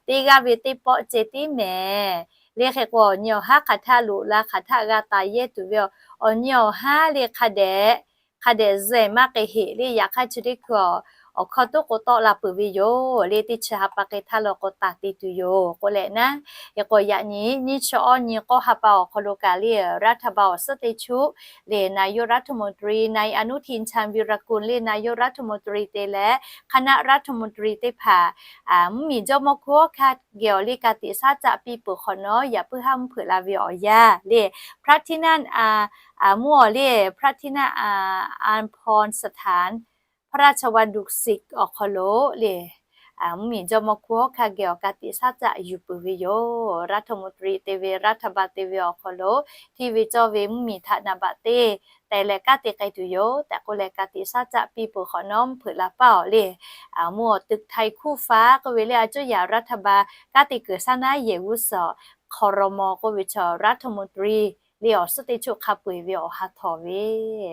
Teˇ g'aˇ ve teˇ pawˆ ceh tiˉ mehˍ. Le hk'e k'o awˬ nyi awˬ haˉ hk'aˬ htaˆ loꞈ la hk'aˬ htaˆ g'a taˍ yehˇ tuˬ ve, awˬ nyi awˬ haˉ le hk'a dehꞈ hk'a dehꞈ zuhꞈ maˇ k'ai heꞈ le. Yaꞈ hk'aˇ chi teˇ hkui awˬ hkawˇ toˉ k'o tawˆ la peuˬ ve yoˬ le. Teˇ chi ha pa k'ai htaˇ law k'o taˍ te tuˬ yoˬ k'oˆ leh naˉ. Hk'e k'o yaꞈ nyi nyiˇ chi awˇ nyi k'awˇ ha pa awˬ hk'aw lo kaꞈ le รัฐบาล awˬ suhˉ teˇ chuˆ le นายกรัฐมนตรี นายอนุทิน ชาญวีรกูล le นายกรัฐมนตรี te leh คณะรัฐมนตรี teˇ hpaˍ mvuhˇ miˬ jawˇmawˇ hkuˇ awˬ hk'aˇ geh awˬ le ka tiꞈ shaˉ caˆ piˇ peuˬ hk'awꞈ nawˉ yaꞈ puiˉ haˉ mvuhˇ hpeuꞈ la ve awˬ yanˇ le พระที่นั่ง mvuhˇ awˬ le พระที่นั่ง อาภรณ์สถานพระราชวังดุสิต awˬ hk'aw lo le mvuhˇmiˬ jawˇmawˇ hkunˉ hawˉ hkanˇ geh awˬ ka tiꞈ shaˉ caˆ yuˬ peuˬ ve yoˬ. รัฐมนตรี te ve, รัฐบาล te ve awˬ hk'aw lo hteˇ ve cawˇ ve mvuhˇmiˬ htaꞈ naˍ baꞈ teˇ teh leh kanˉ te k'ai tuˬ yoˬ tehꞈ k'oˆ leh, ka tiꞈ shaˉ caˆ piˇ peuˬ hk'awꞈ nawˉ mvuhˇ hpeuꞈ la paˇ awˬ le. Mvuhˇ awˬ ตึกไทยคู่ฟ้า k'oˆ ve le, a cuˇ yaꞈ รัฐบาล kanˉ te kuiˬ shaˉ naˉ yehˬ g'uˇ suhˍ ครม. k'oˆ ve chaw รัฐมนตรี le awˬ suhˉ teˇ choˆ hk'a peu-eˬ ve awˬ ha htawꞈ ve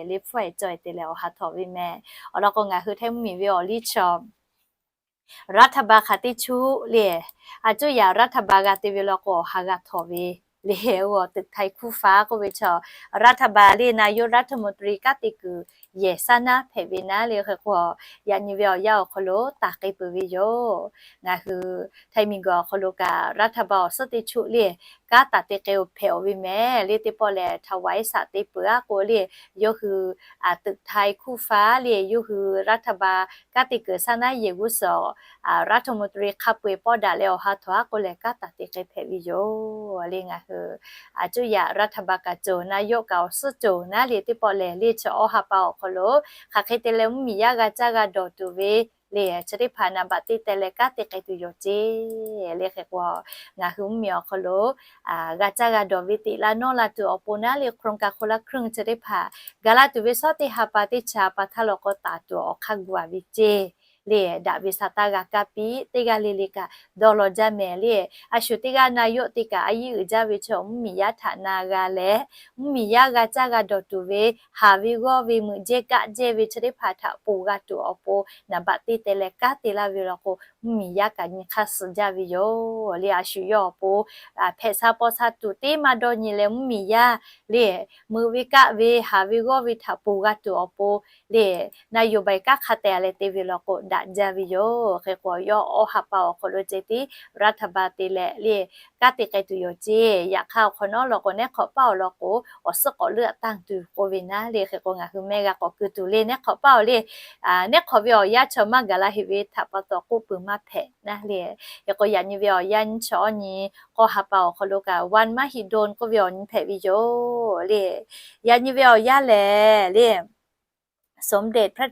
le hpfuhˇ-e caweh te leh awˬ ha htawꞈ ve meh. Awˬ lawn k'o, ngaˬ hui hteˇ mvuhˇmiˬ ve awˬ liˇ chaw รัฐบาล hk'aˬ teˇ choˆ le, a cuˇ yaꞈ รัฐบาล g'a te ve law k'o, awˬ ha g'a htawꞈ ve le. ตึกไทยคู่ฟ้า k'oˆ ve chaw รัฐบาล le, นายกรัฐมนตรี kanˉ te kuiˬ yehˬ shaˉ naˉ hpehꞈ ve naˉ le. Hk'e k'o, yaꞈ nyi ve awˬ yanˇ awˬ hk'aw lo taˍ k'ai peuˬ ve yoˬ. Ngaˬ hui hteˇ miˬguiˬ awˬ hk'aw lo kaꞈ รัฐบาล awˬ suhˉ teˇ choˆ le kanˉ taˍ te k'ai-o hpehꞈ-o ve meh le. Teˇ pawˆ lehˬ, ถวายสัตย์ te peuˬ-a k'o le, yawˇ hui ตึกไทยคู่ฟ้า le, yawˇ hui รัฐบาล kanˉ te kuiˬ shaˉ naˉ yehˬ g'uˇ suhˍ รัฐมนตรี hk'a peu-eˬ pawˆ daꞈ leh awˬ ha htawꞈ-a k'oˆ leh kanˉ taˍ te k'ai hpehꞈ ve yoˬ le. Ngaˬ hui a cuˇ yaꞈ รัฐบาล kaꞈ cawˬ, นายก kaꞈ awˬ suhˉ cawˬ naˉ le. Teˇ pawˆ lehˬ le, chi awˬ ha pa awˬ hk'aw lo hk'aˬ hk'e te leh mvuhˇmiˬ yaˇ g'a caˇ g'a dawˬ tuˬ ve le, chi teˇ hpaˍ naˍ baꞈ teˇ teh leh kanˉ te k'ai tuˬ yoˬ ceˇ le. Hk'e k'o, ngaˬ hui mvuhˇmiˬ awˬ hk'aw lo g'a caˇ g'a dawˬ ve teꞈ la nawˇ la tuˬ awˬ pon naˉ le, โครงการคนละครึ่ง chi teˇ hpaˍ gaˬ la tuˬ ve shawˉ teˇ ha pa teˇ cha pa htaˇ law k'o, taˍ tuˬ awˬ hk'aˇ gu-a ve ceˇ le. Daꞈ ve sa taˇ g'a kaˇ piˇ, teˇ g'aˇ le le kaꞈ dawˇ law jaˇ meh le. A shu teˇ g'aˇ นายก te kaꞈ a yiˉ uiˍ jaˇ ve chaw mvuhˇmiˬ yaˇ htaꞈ na g'a leh, mvuhˇmiˬ yaˇ g'a caˇ g'a dawˬ tuˬ ve, haˍ ve g'awˇ ve, meuꞈ jehˇ kaˆ jehˇ ve chi teˇ hpaˍ htaꞈ ponˬ g'a tuˬ awˬ pon naˍ baꞈ teˇ teh leh kanˉ te laˇ ve law k'o, mvuhˇmiˬ yaˇ kaꞈ nyi hk'aˇ suh jaˇ ve yoˬ le. A shu yawˇ awˬ pon hpehꞈ sha paw sha tuˬ teˇ maˇ dawˇ nyi leh, mvuhˇmiˬ yaˇ le, meuꞈ ve kaˆ ve, haˍ ve g'awˇ ve htaꞈ ponˬ g'a tuˬ awˬ pon le, นโยบาย kanˉ hk'a teh leh te ve law k'o, daꞈ jaˇ ve yoˬ. Hk'e k'o, yawˇ awˬ ha pa awˬ hk'aw lo ceh tiˉ รัฐบาล te leh le kanˉ te k'ai tuˬ yoˬ ceˇ. Yaꞈ hk'aˇ awˬ hk'awꞈ nawˉ law k'o, neˉ hk'awꞈ paˇ awˬ lawn k'o, awˬ suhˉ k'awꞈ leuˆ taˇ tuˬ k'oˆ ve naˉ le. Hk'e k'o, ngaˬ hui mehˆ g'a k'awꞈ keu tuˬ le, neˉ hk'awꞈ paˇ-oˬ le. Neˉ hk'awꞈ ve awˬ yanˇ chaw maˇ gaˬ la heꞈ ve htaꞈ pa taw k'oˆ peuˬ maˇ hpehꞈ naˉ le. Hk'e k'o, yaꞈ nyi ve awˬ yanˇ nyiˇ chi awˇ nyi k'awˇ ha pa awˬ hk'aw lo kaꞈ วันมหิดล k'oˆ ve awˬ nyi hpehꞈ ve yoˬ le. Yaꞈ nyi ve awˬ yanˇ lehˬ le, สมเด็จพระ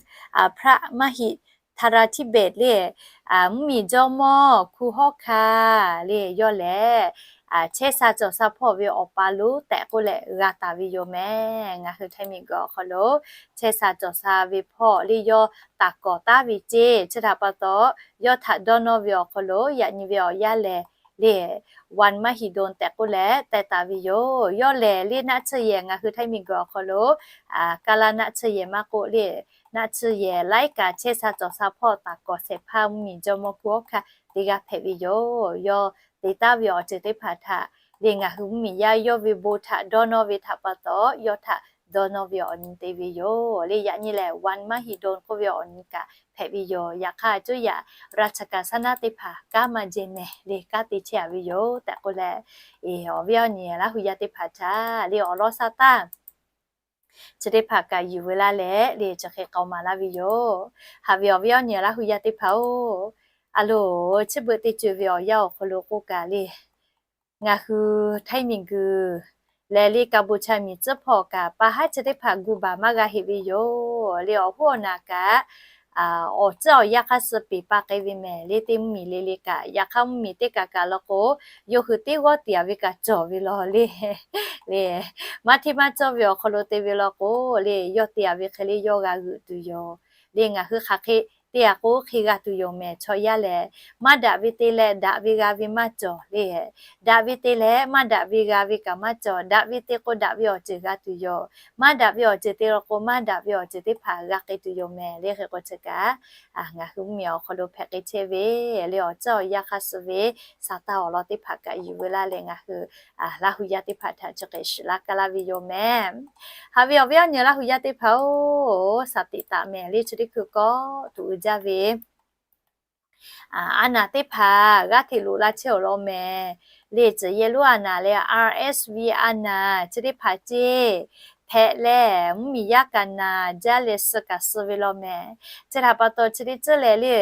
พระมหิดล ธิเบศ le, mvuhˇmiˬ jawˇmawˇ hkunˉ hawˉ hkanˇ le, yawˇ lehˬ chehˇ sha cawˬ sha hpawˇ ve awˬ pa lonˉ tehꞈ k'oˆ leh g'a taˍ ve yoˬ meh. Ngaˬ hui hteˇ miˬguiˬ awˬ hk'aw lo chehˇ sha cawˬ sha ve hpawˇ le, yawˇ taˍ kawˍ taˉ ve ceˇ. Chi htaꞈ pa taw, yawˇ htaꞈ dawˇ nawˇ ve awˬ hk'aw lo yaꞈ nyi ve awˬ yanˇ lehˬ le, วันมหิดล tehꞈ k'oˆ leh teh taˍ ve yoˬ. Yawˇ lehˬ le, naˆ tsuhˇ yehˬ, ngaˬ hui hteˇ miˬguiˬ awˬ hk'aw lo kaˇ laˇ naˆ tsuhˇ yehˬ maˇ k'oˆ le, naˆ tsuhˇ yehˬ laiˉ kaꞈ chehˇ sha cawˬ sha hpawˇ taˍ kawˍ shehˍ hpaˇ mvuhˇmiˬ jawˇmawˇ hkunˉ hawˉ hkanˇ teˇ g'aˇ hpehꞈ ve yoˬ. Yawˇ te taˍ ve awˬ ceuˬ teˇ hpaˍ htaꞈ le, ngaˬ hui mvuhˇmiˬ yaˇ yawˇ ve bon htaꞈ dawˇ nawˇ ve htaꞈ pa taw, yawˇ htaꞈ dawˇ nawˇ ve awˬ nyi te ve yoˬ le. Yaꞈ nyi lehˬ, วันมหิดล k'oˆ ve awˬ nyi kaꞈ hpehꞈ ve yoˬ. Yaꞈ hk'aˇ, a cuˇ yaꞈ ราชการ shaˉ naˉ teˇ hpaˍ kanˉ maˇ jehˇ meh le, kanˉ te chehˇ-a ve yoˬ tehꞈ k'oˆ leh, awˬ viˉ awˬ nyi Laˇ hu yaˇ teˇ hpaˍ htaꞈ le awˬ lawn sha taˇ chi teˇ hpaˍ kaꞈ yuˬ veu laˇ leh le, chi hk'e k'aoˍ maˍ laˇ ve yoˬ. Haꞈ ve awˬ viˉ awˬ nyi Laˇ hu yaˇ teˇ hpaˍ-oˬ, a loˍ, chi beuꞈ teˇ ceuˬ ve awˬ yanˇ awˬ hk'aw lo k'oˆ kaꞈ le, ngaˬ hui hteˇ miˬguiˬ lehˬ le, Kaˍbuˍchaˍ miˬ tcuhˉ hpawˇ kaꞈ pa haˉ chi teˇ hpaˍ gu baˬ maˇ g'a heꞈ ve yoˬ le. Awˬ hoˉ awˬ naˬ kaꞈ awˬ tcuhˉ awˬ yanˇ hk'aˇ suh peˍ pa k'ai ve mehˍ le, teˇ mvuhˇmiˬ le le kaꞈ. Yaꞈ hk'aˇ, mvuhˇmiˬ teˇ kaꞈ kaꞈ law k'o, yawˇ hui teˇ g'awˇ tiꞈ-a ve kaꞈ cawˬ ve law le. Le, maˇ hteˇ maˇ cawˇ ve awˬ hk'aw lo te ve law k'o le, yawˇ te-a ve hk'e le yawˇ g'a g'euꞈ tuˬ yoˬ le. Ngaˬ hui hk'aˬ hk'e te-a k'o, hk'e g'a tuˬ yoˬ mehˍ. Chaw yaˇ lehˬ, maˇ daꞈ ve te leh daꞈ ve g'a ve maˇ cawˬ le. Daꞈ ve te leh maˇ daꞈ ve g'a ve kaꞈ maˇ cawˬ. Daꞈ ve te k'o, daꞈ ve awˬ ceuˬ g'a tuˬ yoˬ. Maˇ daꞈ ve awˬ ceuˬ te law k'o, maˇ daꞈ ve awˬ ceuˬ teˇ hpaˍ g'a k'ai tuˬ yoˬ mehˍ le. Hk'e k'o chi kaꞈ, ngaˬ hui mvuhˇmiˬ awˬ hk'aw lo hpehꞈ k'ai chehˇ ve le, awˬ tcuhˉ awˬ yanˇ hk'aˇ suh ve sa taˇ awˬ lawn teˇ hpaˍ kaꞈ yuˬ veu laˇ leh, ngaˬ hui Laˇ hu yaˇ teˇ hpaˍ htaꞈ chi hk'e shiˍ laˇ kaˇ laˇ ve yoˬ mehˍ. Haꞈ ve awˬ viˉ awˬ nyi Laˇ hu yaˇ teˇ hpaˍ-oˬ, shaˍ tiꞈ taˍ mehˍ le, chi teˇ hkui kawˆ tuꞈ uiˍ jaˇ ve a naˍ teˇ hpaˍ g'aˇ hteꞈ loꞈ la chehˇ awˬ lawn mehˍ le. Tcuhˍ yehˬ lonˉ a naˍ leh RSV a naˍ chi teˇ hpaˍ ceˇ hpehꞈ leh mvuhˇmiˬ yaˇ kaꞈ naˬ jaˇ leh suh kaꞈ suh ve law mehˍ. Chi htaꞈ pa taw chi teˇ ceuˬ lehˬ le,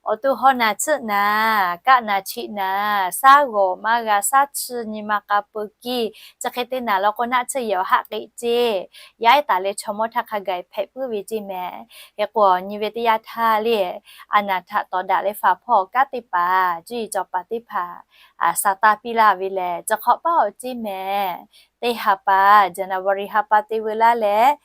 awˬ to haw naˬ chiˆ naˬ, kaˆ naˬ chiˆ naˬ, shaˉ g'awˬ maˇ g'a, shaˉ chi nyi ma k'a peu kiˇ, chi hk'e te naˬ law k'o naˆ tsuhˇ yehˬ awˬ haˆ k'e ceˇ, yaˇ ehˉ taˍ leh chaw mawˇ htaˇ hk'a gaˬ hpehꞈ puiˉ ve ceˇ mehˍ. Hk'e k'o nyi ve teˇ yanˇ htaˇ le, a naˬ htaꞈ tawˍ daꞈ leh faˍ hpawˇ awˬ kanˉ teˇ hpaˍ cuˇ yiˍ cawˬ paˍ teˇ hpaˍ sa taˇ piˇ laˇ ve lehˬ, chi hk'awꞈ paˆ awˬ ceˇ mehˍ. Teˇ ha pa, January ha pa te veu laˇ leh,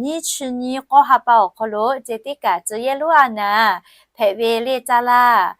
nyiˇ chi nyiˇ k'awˇ ha pa awˬ hk'aw lo ceh tiˉ kaꞈ tcuh yehˇ lonˉ a naˬ hpehꞈ ve le caˇ laˇ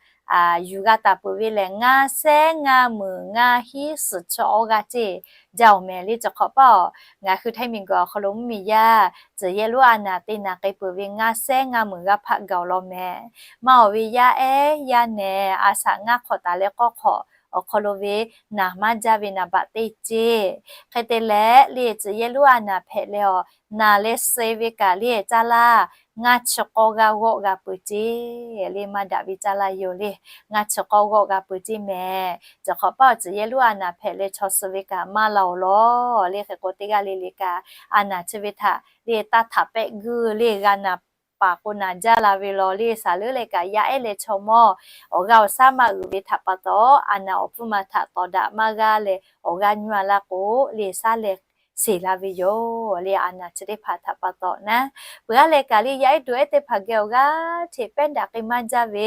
yuˬ g'a taˍ peuˬ ve lehˬ, ngaˇ sehˉ ngaˇ meunˍ ngaˇ hiˉ suhˍ chi awˇ g'aˇ ceˇ jaˇ oˬ mehˍ le. Chi hk'awꞈ paˆ awˬ ngaˬ hui Htaiˇ miˬguiˬ awˬ hk'aw lo mvuhˇmiˬ yaˇ tcuh yehˇ lonˉ a naˬ te naˬ k'ai peuˬ ve ngaˇ sehˉ ngaˇ meunˍ g'aˇ hpaˆ gaˬ oˬ law mehˍ. Maˇ oˬ ve yaˇ ehˉ yaˇ nehˬ a shaꞈ ngaˇ hk'awꞈ taˍ leh k'awˇ hk'awꞈ awˬ hk'aw lo ve naˬ maˇ jaˇ ve naˍ baꞈ teˇ ceˇ. Hk'e te leh le tcuh yehˇ lonˉ a naˬ hpehꞈ leh awˬ naˬ leh suh ve kaꞈ le caˇ laˇ ngaˇ chi k'awˇ g'aˇ g'awˆ g'a peuˬ ceˇ. Le maˇ daꞈ ve caˇ laˇ yoˬ le, ngaˇ chi k'awˇ g'awˆ g'a peuˬ ceˇ mehˍ. Chi hk'awꞈ paˆ awˬ tcuh yehˇ lonˉ a naˬ hpehꞈ leh chaw suh ve kaꞈ maˇ la oˬ law le. Hk'e k'o teˇ g'aˇ le le kaꞈ a naˬ chi ve htaꞈ le taˇ htaꞈ pehˆ guˇ le g'a naˬ paˍ k'o naˬ jaˇ la ve law le. Saˍ leuˉ leh kaꞈ yaˇ ehˉ leh chaw mawˇ awˬ g'aˇ awˬ shaˉ maˇ uiˍ ve htaꞈ pa taw, a naˬ awˬ pfuhˇ ma htaꞈ tawˍ daꞈ maˇ g'a leh awˬ g'aˇ nyi a la k'o le shaˉ leh seˍ la ve yoˬ le. A naˬ chi teˇ hpaˍ htaꞈ pa taw naˉ, peuˬ aˉ leh kaꞈ le yaˇ ehˉ duˬ ehˉ teˇ hpaˍ geh awˬ g'aˇ hteꞈ pehˉ daꞈ k'ai maˇ jaˇ ve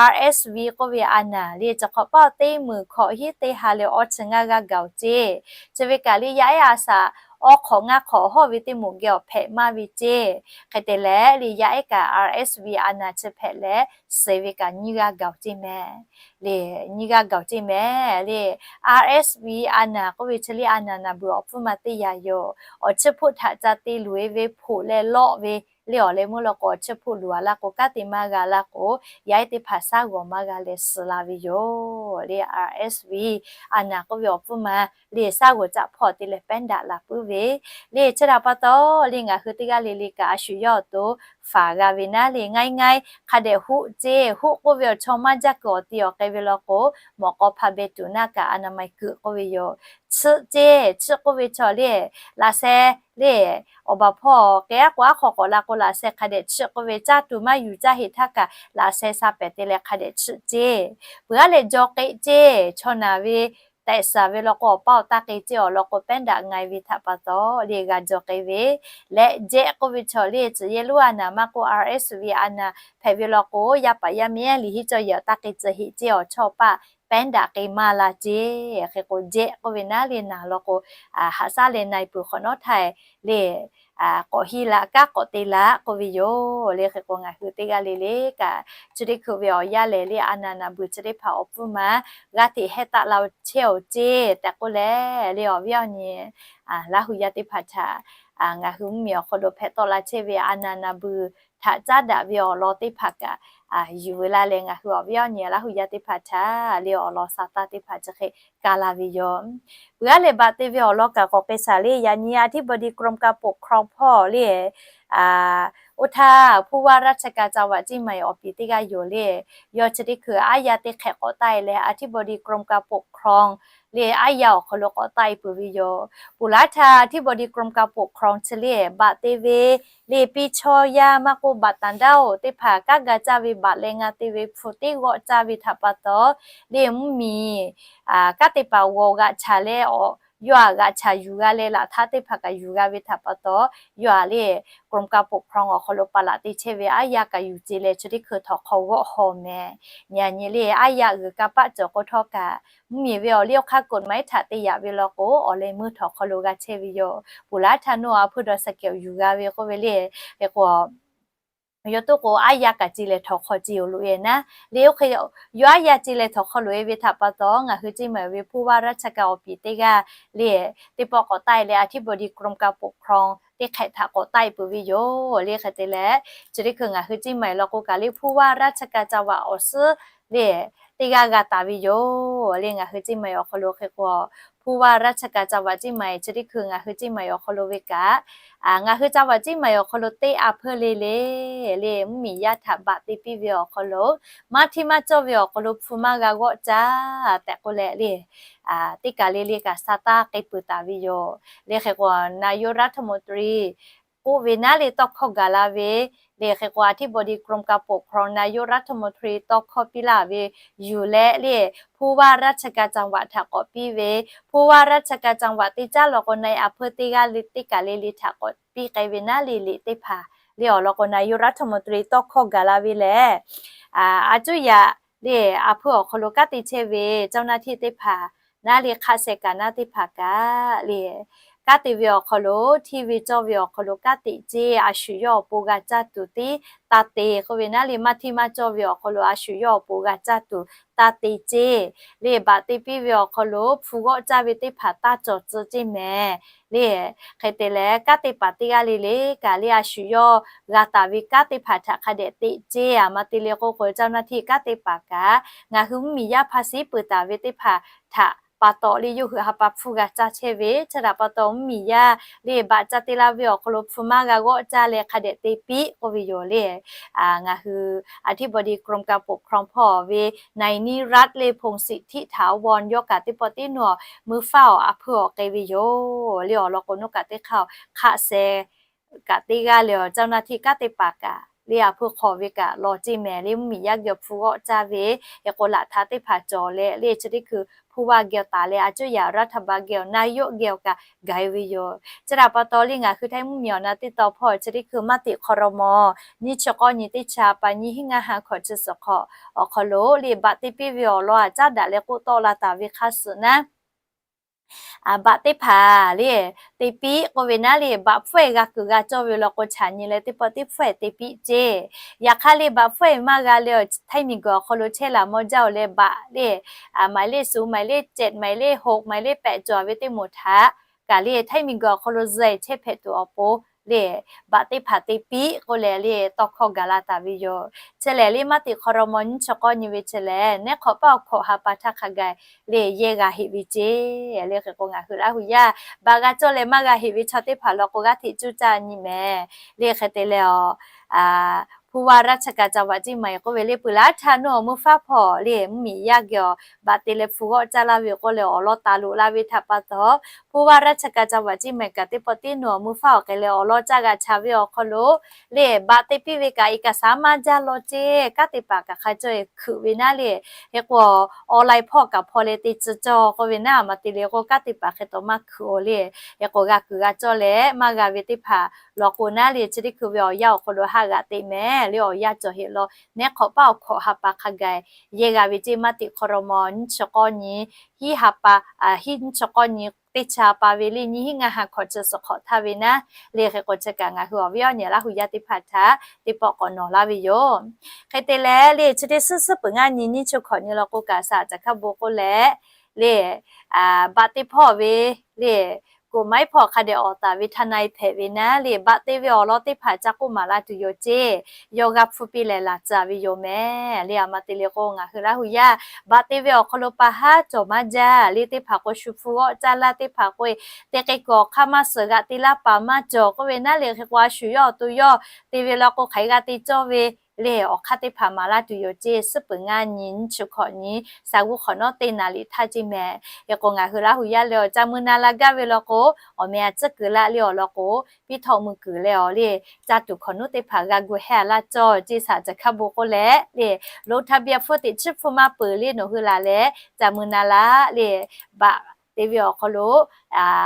RSV k'oˆ ve a naˬ le, chi hk'awꞈ paˆ teˇ meunˍ hkawꞈ hiˉ teˇ ha leh awˇ chi ngaˇ g'aˇ gaˬ oˬ ceˇ. Chi ve kaꞈ le yaˇ ehˉ a shaꞈ awˇ hk'awꞈ ngaˇ hk'awꞈ hawˇ ve teˇ moˍ geh awˬ hpehꞈ maˇ ve ceˇ. Hk'e te leh le yaˇ ehˉ kaꞈ RSV a naˬ chi hpehꞈ leh suh ve kaꞈ nyiˇ g'aˇ gaˬ oˬ ceˇ mehˍ le. Nyiˇ g'aˇ gaˬ oˬ ceˇ mehˍ le. RSV a naˬ k'oˆ ve chi le a naˬ naˬ beuˬ awˬ pfuhˇ ma teˇ yanˇ yoˬ. Awˬ chiˇ hpoˆ htaꞈ ca te luˬ e ve hpoꞈ leh lawˆ ve le awˬ leh meuˇ law k'o awˬ chiˇ hpoˆ luˬ a la k'o kanˉ te maˇ g'a la k'o yaˇ ehˉ teˇ hpaˍ shaˉ g'awˬ maˇ g'a leh suh la ve yoˬ le. RSV a naˬ k'oˆ ve awˬ pfuhˇ ma le shaˉ g'awˬ caˆ hpawˇ te leh pehˉ daꞈ la puiˉ ve le. Chi htaꞈ pa taw le ngaˬ hui teˇ g'aˇ le le kaꞈ a shu yawˇ awˬ to faˍ g'a ve naˉ le, ngaˇ ngaˇ hk'a dehꞈ hoˆ ceˇ. Hoˆ k'oˆ ve awˬ chaw maˇ jaˇ kuiˬ awˬ ti awˬ k'ai ve law k'o, mawꞈ k'aw hpa beh tuˬ naˇ kaꞈ a naˬ ma kuiˬ k'oˆ ve yoˬ. Chiˆ ceˇ. Chiˆ k'oˆ ve chaw le laꞈ sheh le awˬ baˬ hpawˇ k'ai aˉ k'o aˉ hk'aw k'awꞈ la k'o laꞈ sheh hk'a dehꞈ chiˆ k'oˆ ve, caˇ tuˬ maˇ yuˬ caˇ heˆ htaˇ kaꞈ laꞈ sheh sha pehˍ te leh hk'a dehꞈ chiˆ ceˇ. Peuˬ aˉ leh jaw k'e ceˇ. Chaw naˬ ve tehꞈ shaˍ ve law k'o awˬ paˇ awˬ taˇ k'e ceˇ awˬ lawn k'o pehˉ daꞈ nga e ve htaꞈ pa taw le g'a jaw k'e ve leh jehˆ k'oˆ ve chaw le tcuh yehˇ lonˉ a naˬ maˇ k'oˆ RSV a naˬ hpehꞈ ve law k'o yaˇ paˍ yaˇ miˇ ehˉ liꞈ hiˉ cawˇ yehˬ awˬ taˇ k'e tcuh heˆ ceˇ awˬ chawˇ paˆ pehˉ daꞈ k'ai maˇ la ceˇ. Hk'e k'o jehˆ k'oˆ ve naˉ le naˬ law k'o haꞈ shaˉ leh na e peuˬ hk'awꞈ nawˉ htaˇ le k'awꞈ hiˇ la kaˉ k'awꞈ te la k'oˆ ve yoˬ le. Hk'e k'o ngaˬ hui teˇ g'aˇ le le kaꞈ chi teˇ hkui ve awˬ yanˇ lehˬ le a naˬ naˬ beuˬ chi teˇ hpaˍ awˬ pfuhˇ ma g'aˇ hteꞈ hehˉ taˆ la chehˇ awˬ ceˇ tehꞈ k'oˆ leh le awˬ viˉ awˬ nyi Laˇ hu yaˇ teˇ hpaˍ htaꞈ ngaˬ hui mvuhˇmiˬ awˬ hk'aw lo hpehꞈ tawˆ la chehˇ ve a naˬ naˬ beuˬ htaꞈ caˉ daꞈ ve awˬ lawn teˇ hpaˍ kaꞈ yuˬ veu la leh ngaˬ hui awˬ viˉ awˬ nyi Laˇ hu yaˇ teˇ hpaˍ htaꞈ le awˬ lawn sa taˇ teˇ hpaˍ chi hk'e ka la ve yoˬ. Peuˬ aˉ leh baꞈ te ve awˬ lawn kaꞈ k'awꞈ k'ai shaˍ le. Yaꞈ nyiอธิบดีกรมการปกครอง hpawˇ le oˇ htaˇ ผู้ว่าราชการจังหวัดเชียงใหม่ awˬ piˍ teˇ g'aˇ yoˬ le. Yawˇ chi teˇ hkui aˉ yaˇ teˇ hk'ehꞈ k'awꞈ taˆ e leh อธิบดีกรมการปกครอง le aˉ yaˇ awˬ hk'aw lo k'awꞈ taˆ e peuˬ ve yoˬ. Peuˬ laˉ htaˇ อธิบดีกรมการปกครอง chi le baꞈ te ve le piˇ chaw yaˇ maˇ k'oˆ บัตรต่างด้าว teˇ hpaˍ kanˉ ga caˇ ve baꞈ leh nga te ve hpu teˇ g'awˆ caˇ ve htaꞈ pa taw le mvuhˇmiˬ kanˉ te paˍ g'awˬ g'aꞈ chaˬ leh awˬ yawˇ aꞈ g'aꞈ chaˬ yuˬ g'a leh laꞈ htaˇ teˇ hpaˍ kaꞈ yuˬ g'a ve htaꞈ pa taw yawˇ aꞈ le กรมการปกครอง awˬ hk'aw lo paˍ laꞈ te chehˇ ve aˉ yaˇ kaꞈ yuˬ ce leh chi teˇ hkui htawnˍ hk'aw g'awˆ haw mehˍ. Yaꞈ nyi le aˉ yaˇ g'uiˬ kanˇ paˆ cawˬ k'o htawˇ kaꞈ mvuhˇmiˬ ve awˬ liˇ awˬ hk'aˇ กฎหมาย htaꞈ te yaꞈ ve law k'o awˬ leh meuˇ htawnˍ hk'aw lo g'a chehˇ ve yoˬ. Peuˬ laˉ htaˇ nawˬ a hpui dawˬ shaˍ kehˬ yuˬ g'a ve k'oˆ ve le. Hk'e k'o yawˇ toˆ k'o aˉ yaˇ kaꞈ ce leh htawnˍ hk'aw ce awˬ loꞈ e naˉ le. Oˇ hk'e yawˇ aˉ yaˇ ce leh htawnˍ hk'aw loꞈ e ve htaꞈ pa taw ngaˬ hui ceˇ maˬ ve ผู้ว่าราชการ awˬ piˍ teˇ g'aˇ le teˇ pawˆ k'awꞈ taˆ e leh อธิบดีกรมการปกครอง teˇ hk'ehꞈ htaꞈ k'awꞈ taˆ e peuˬ ve yoˬ le. Hk'e te leh chi teˇ hkui ngaˬ hui ceˇ maˬ law k'o kaꞈ le ผู้ว่าราชการจังหวัด awˬ suhˉ le teˇ g'aˇ g'a taˍ ve yoˬ le. Ngaˬ hui ceˇ maˬ awˬ hk'aw lo hk'e k'o ผู้ว่าราชการจังหวัดเชียงใหม่ chi teˇ hkui ngaˬ hui เชียงใหม่ awˬ hk'aw lo ve kaꞈ, ngaˬ hui จังหวัดเชียงใหม่ awˬ hk'aw lo teˇ a hpeuˇ le le, le mvuhˇmiˬ yaˇ htaꞈ baꞈ te piˇ ve awˬ hk'aw lo, maˇ hteˇ maˇ cawˇ ve awˬ hk'aw lo hpu maˇ g'a g'awˆ caˇ tehꞈ k'oˆ leh le, teˇ kaˬ le le kaꞈ sa taˇ k'ai peuˬ taˍ ve yoˬ. Le hk'e k'o, นายกรัฐมนตรี k'oˆ ve naˉ le tawˇ hkawˇ gaˬ la ve, le hk'e k'o อธิบดีกรมการปกครอง นายกรัฐมนตรี tawˇ hkawˇ piˇ laˇ ve yuˬ leh le, ผู้ว่าราชการจังหวัด htaꞈ k'awꞈ piˇ ve, ผู้ว่าราชการจังหวัด teˇ caˉ law k'o na-e a hpeuˇ teˇ g'aˇ le teˇ kaˬ le le htaꞈ k'awꞈ piˇ k'ai ve naˉ le le teˇ hpaˍ le awˬ lawn k'o, นายกรัฐมนตรี tawˇ hkawˇ gaˬ la ve lehˬ, a cuˉ yaꞈ le a hpeuˇ awˬ hk'aw lo kanˉ te chehˇ ve เจ้าหน้าที่ teˇ hpaˍ naˉ le hk'aˆ sheh kaꞈ naˉ teˇ hpaˍ kaꞈ le, kanˉ te ve awˬ hk'aw lo, hteˇ ve cawˇ ve awˬ hk'aw lo kanˉ te ceˇ, a shu yawˇ awˬ pon g'a caˇ tuˬ tiˉ taˇ te k'oˆ ve naˉ le, maˇ hteˇ maˇ cawˇ ve awˬ hk'aw lo a shu yawˇ awˬ pon g'a caˇ tuˬ taˇ te ceˇ. Le baꞈ te piˇ ve awˬ hk'aw lo hpu g'awˆ caˇ ve teˇ hpaˍ taˇ cawˬ tcuh ceˇ mehˍ le. Hk'e te leh, kanˉ te paˍ teˇ g'aˇ le le kaꞈ le a shu yawˇ g'a taˍ ve kanˉ teˇ hpaˍ htaꞈ hk'a dehꞈ teꞈ ceˇ. A ma te le k'o k'o, เจ้าหน้าที่ kanˉ te paˍ kaꞈ ngaˬ hui mvuhˇmiˬ yaˇ hpa shiˉ peuˬ taˍ ve teˇ hpaˍ htaꞈ pa taw le yawˇ hui ha pa hpfuhˇ g'a caˇ chehˇ ve, chi htaꞈ pa taw mvuhˇmiˬ yaˇ le baꞈ caˇ te laˇ ve awˬ hk'aw lo hpu maˇ g'a g'awˆ caˇ leh hk'a dehꞈ te piˇ k'oˆ ve yoˬ le. Ngaˬ hui อธิบดีกรมการปกครอง hpawˇ ve นายนิรัติ le พงศิทธิถาวร yawˇ kaꞈ teˇ pawˆ teˇ nawˬ mui faˉ awˬ a hpeuˇ awˬ k'ai ve yoˬ le awˬ lawn k'o, nawˬ kaꞈ teˇ hk'aˇ hk'aˆ sheh kaꞈ teˇ g'aˇ le awˬ เจ้าหน้าที่ kanˉ te paˍ kaꞈ le a hpeuˇ hk'aw ve kaꞈ law ceˇ mehˍ le, mvuhˇmiˬ yaˇ geh hpu g'awˆ caˇ ve, hk'e k'o laꞈ htaꞈ teˇ hpaˍ cawˬ leh le chi teˇ hkui ผู้ว่า geh taˍ leh a cuˉ yaꞈ รัฐบาล geh awˬ นายก geh awˬ kaꞈ gaˬ ve yoˬ. Chi htaꞈ pa taw le ngaˬ hui htaiˇ mvuhˇmiˬ awˬ na teˇ taw hpawˇ chi teˇ hkui maˇ teꞈ ครม. nyiˇ chi k'awˇ nyi teˇ chi ha pa nyiˇ hinˉ ngaˇ ha hkawꞈ chi suhˍ hk'awꞈ awˬ hk'aw lo le baꞈ te piˇ ve awˬ lawn a caˉ daꞈ leh k'oˆ tawˆ la taˍ ve hk'a suhˍ naˉ, baꞈ teˇ hpaˍ le te piˇ k'oˆ ve naˉ le, baꞈ hpfuhˇ-e g'a kuiˬ g'a cawˇ ve law k'o, chaꞈ nyi leh teˇ pawˆ teˇ hpfuhˇ-e te piˇ ceˇ. Yaꞈ hk'aˇ le baꞈ hpfuhˇ-e maˇ g'a le awˬ htaiˇ miˬguiˬ awˬ hk'aw lo chehˇ laˬ mawˇ jaˇ-oˬ leh baꞈ le, หมายเลข ศูนย์ หมายเลข เจ็ด หมายเลข หก หมายเลข แปด cawˬ ve teˇ moˍ htaꞈ kaꞈ le htaiˇ miˬguiˬ awˬ hk'aw lo zuhꞈ chehˇ hpehꞈ tuˬ awˬ pon le baꞈ teˇ hpaˍ te piˇ k'oˆ leh le tawˇ hkawˇ gaˬ la taˍ ve yoˬ. Chi lehˬ le maˇ teꞈ ครม. nyiˇ chi k'awˇ nyi ve chi lehˬ, neˉ hk'awꞈ paˆ awˬ hkawꞈ ha pa htaˇ hk'a gaˬ le yehˇ g'a heꞈ ve ceˇ. Le hk'e k'o ngaˬ hui Laˇ hu yaˇ baꞈ g'a cawˇ leh maˇ g'a heꞈ ve chaw teˇ hpaˍ law k'o g'aˇ hteꞈ cuˇ caˇ nyi mehˍ. Le hk'e te leh a ผู้ว่าราชการจังหวัดเชียงใหม่ k'oˆ ve le peuˬ laˇ htaˇ nawˬ mui faˉ hpawˇ le mvuhˇmiˬ yaˇ geh awˬ baꞈ te leh hpu g'awˆ caˇ laˇ ve k'oˆ leh awˬ lawn taˍ loꞈ la ve htaꞈ pa taw, ผู้ว่าราชการจังหวัดเชียงใหม่ kaꞈ teˇ pawˆ teˇ nawˬ mui faˉ awˬ k'ai leh awˬ lawn caˇ g'a chaˍ ve awˬ hk'aw lo le baꞈ te piˇ ve kaꞈ เอกสาร maˇ jaˇ law ceˇ. Kanˉ te paˍ kaꞈ hk'a cawˇ-e hkui ve naˉ le, hk'e k'o online hpawˇ kaꞈ hpaw leh te tcuh cawˇ k'oˆ ve naˉ, a ma te le k'o kanˉ te paˍ hk'e taw maˇ hkui-oˬ le. Hk'e k'o g'a kuiˬ g'a cawˇ leh maˇ g'a ve teˇ hpaˍ law k'o naˉ le chi teˇ hkui ve awˬ yanˇ awˬ hk'aw lo haꞈ g'aꞈ teꞈ mehˍ le awˬ yanˇ cawˬ heꞈ law, neˉ hk'awꞈ paˆ awˬ hkawꞈ ha pa hk'a gaˬ yehˇ g'a ve ceˇ. Maˇ teꞈ ครม. nyiˇ chi k'awˇ nyi hiˉ ha pa, hiˉ nyiˇ chi k'awˇ nyi teˇ chi ha pa ve le nyiˇ hinˉ ngaˇ ha hkawꞈ chi suhˍ hk'awꞈ htaˇ ve naˉ le hk'e k'o chi kaꞈ ngaˬ hui awˬ viˉ awˬ nyi Laˇ hu yaˇ teˇ hpaˍ htaꞈ teˇ pawˆ k'awꞈ nawˬ laˇ ve yoˬ. Hk'e te leh le chi teˇ suhˉ suhˉ peuˬ ngaˇ nyi nyiˇ chi hkawꞈ nyi law k'o kaꞈ สหัชชาติ hk'a bon k'oˆ leh le baꞈ te hpawˇ ve le กฎหมาย hpawˇ hk'a dehꞈ awˬ taˍ ve ทนาย hpehꞈ ve naˉ le baꞈ te ve awˬ lawn teˇ hpaˍ ca k'oˆ maˍ la tuˬ yoˬ ceˇ. Yawˇ g'a hpu piˇ leh laˬ tcuh ve yoˬ mehˍ le. A ma te le k'o ngaˬ hui Laˇ hu yaˇ baꞈ te ve awˬ hk'aw lo pa haˉ cawˬ maˇ jaˇ le. Teˇ hpaˍ k'o shu hpu g'awˆ caˇ laˇ, teˇ hpaˍ k'o te k'ai kuiˬ awˬ hk'aˇ maˇ suhˍ g'aꞈ te laˇ paˍ maˇ cawˬ k'oˆ ve naˉ le hk'e k'o a shu yawˇ awˬ to yawˇ te ve law k'o hk'aˬ hk'e g'a te cawˇ ve le awˬ hk'aˇ teˇ hpaˍ maˍ laˇ tuˬ yoˬ ceˇ. Suhˉ peuˬ ngaˇ nyi nyiˇ chi hkawꞈ nyi สาธุ hk'awꞈ nawˉ teˇ naˍ liꞈ htaˇ ceˇ mehˍ. Hk'e k'o ngaˬ hui Laˇ hu yaˇ leh awˬ ca mui na la gaˇ ve law k'o, awˬ meh a tcuhˉ kuiˬ laˇ le awˬ lawn k'o, piˇ htawˆ mui kuiˬ leh awˬ le caˇ tuˬ hk'awꞈ nuˉ teˇ hpaˍ g'a gu hehˇ a laˇ cawˇ ceˇ. สหัชชาติ hk'a bon k'oˆ leh le ลงทะเบียน hpfuhˇ teꞈ chiˉ hpfuhˇ maˇ peuˬ le nawˬ hui laˬ leh ca mui na laˇ le baꞈ te ve awˬ hk'aw lo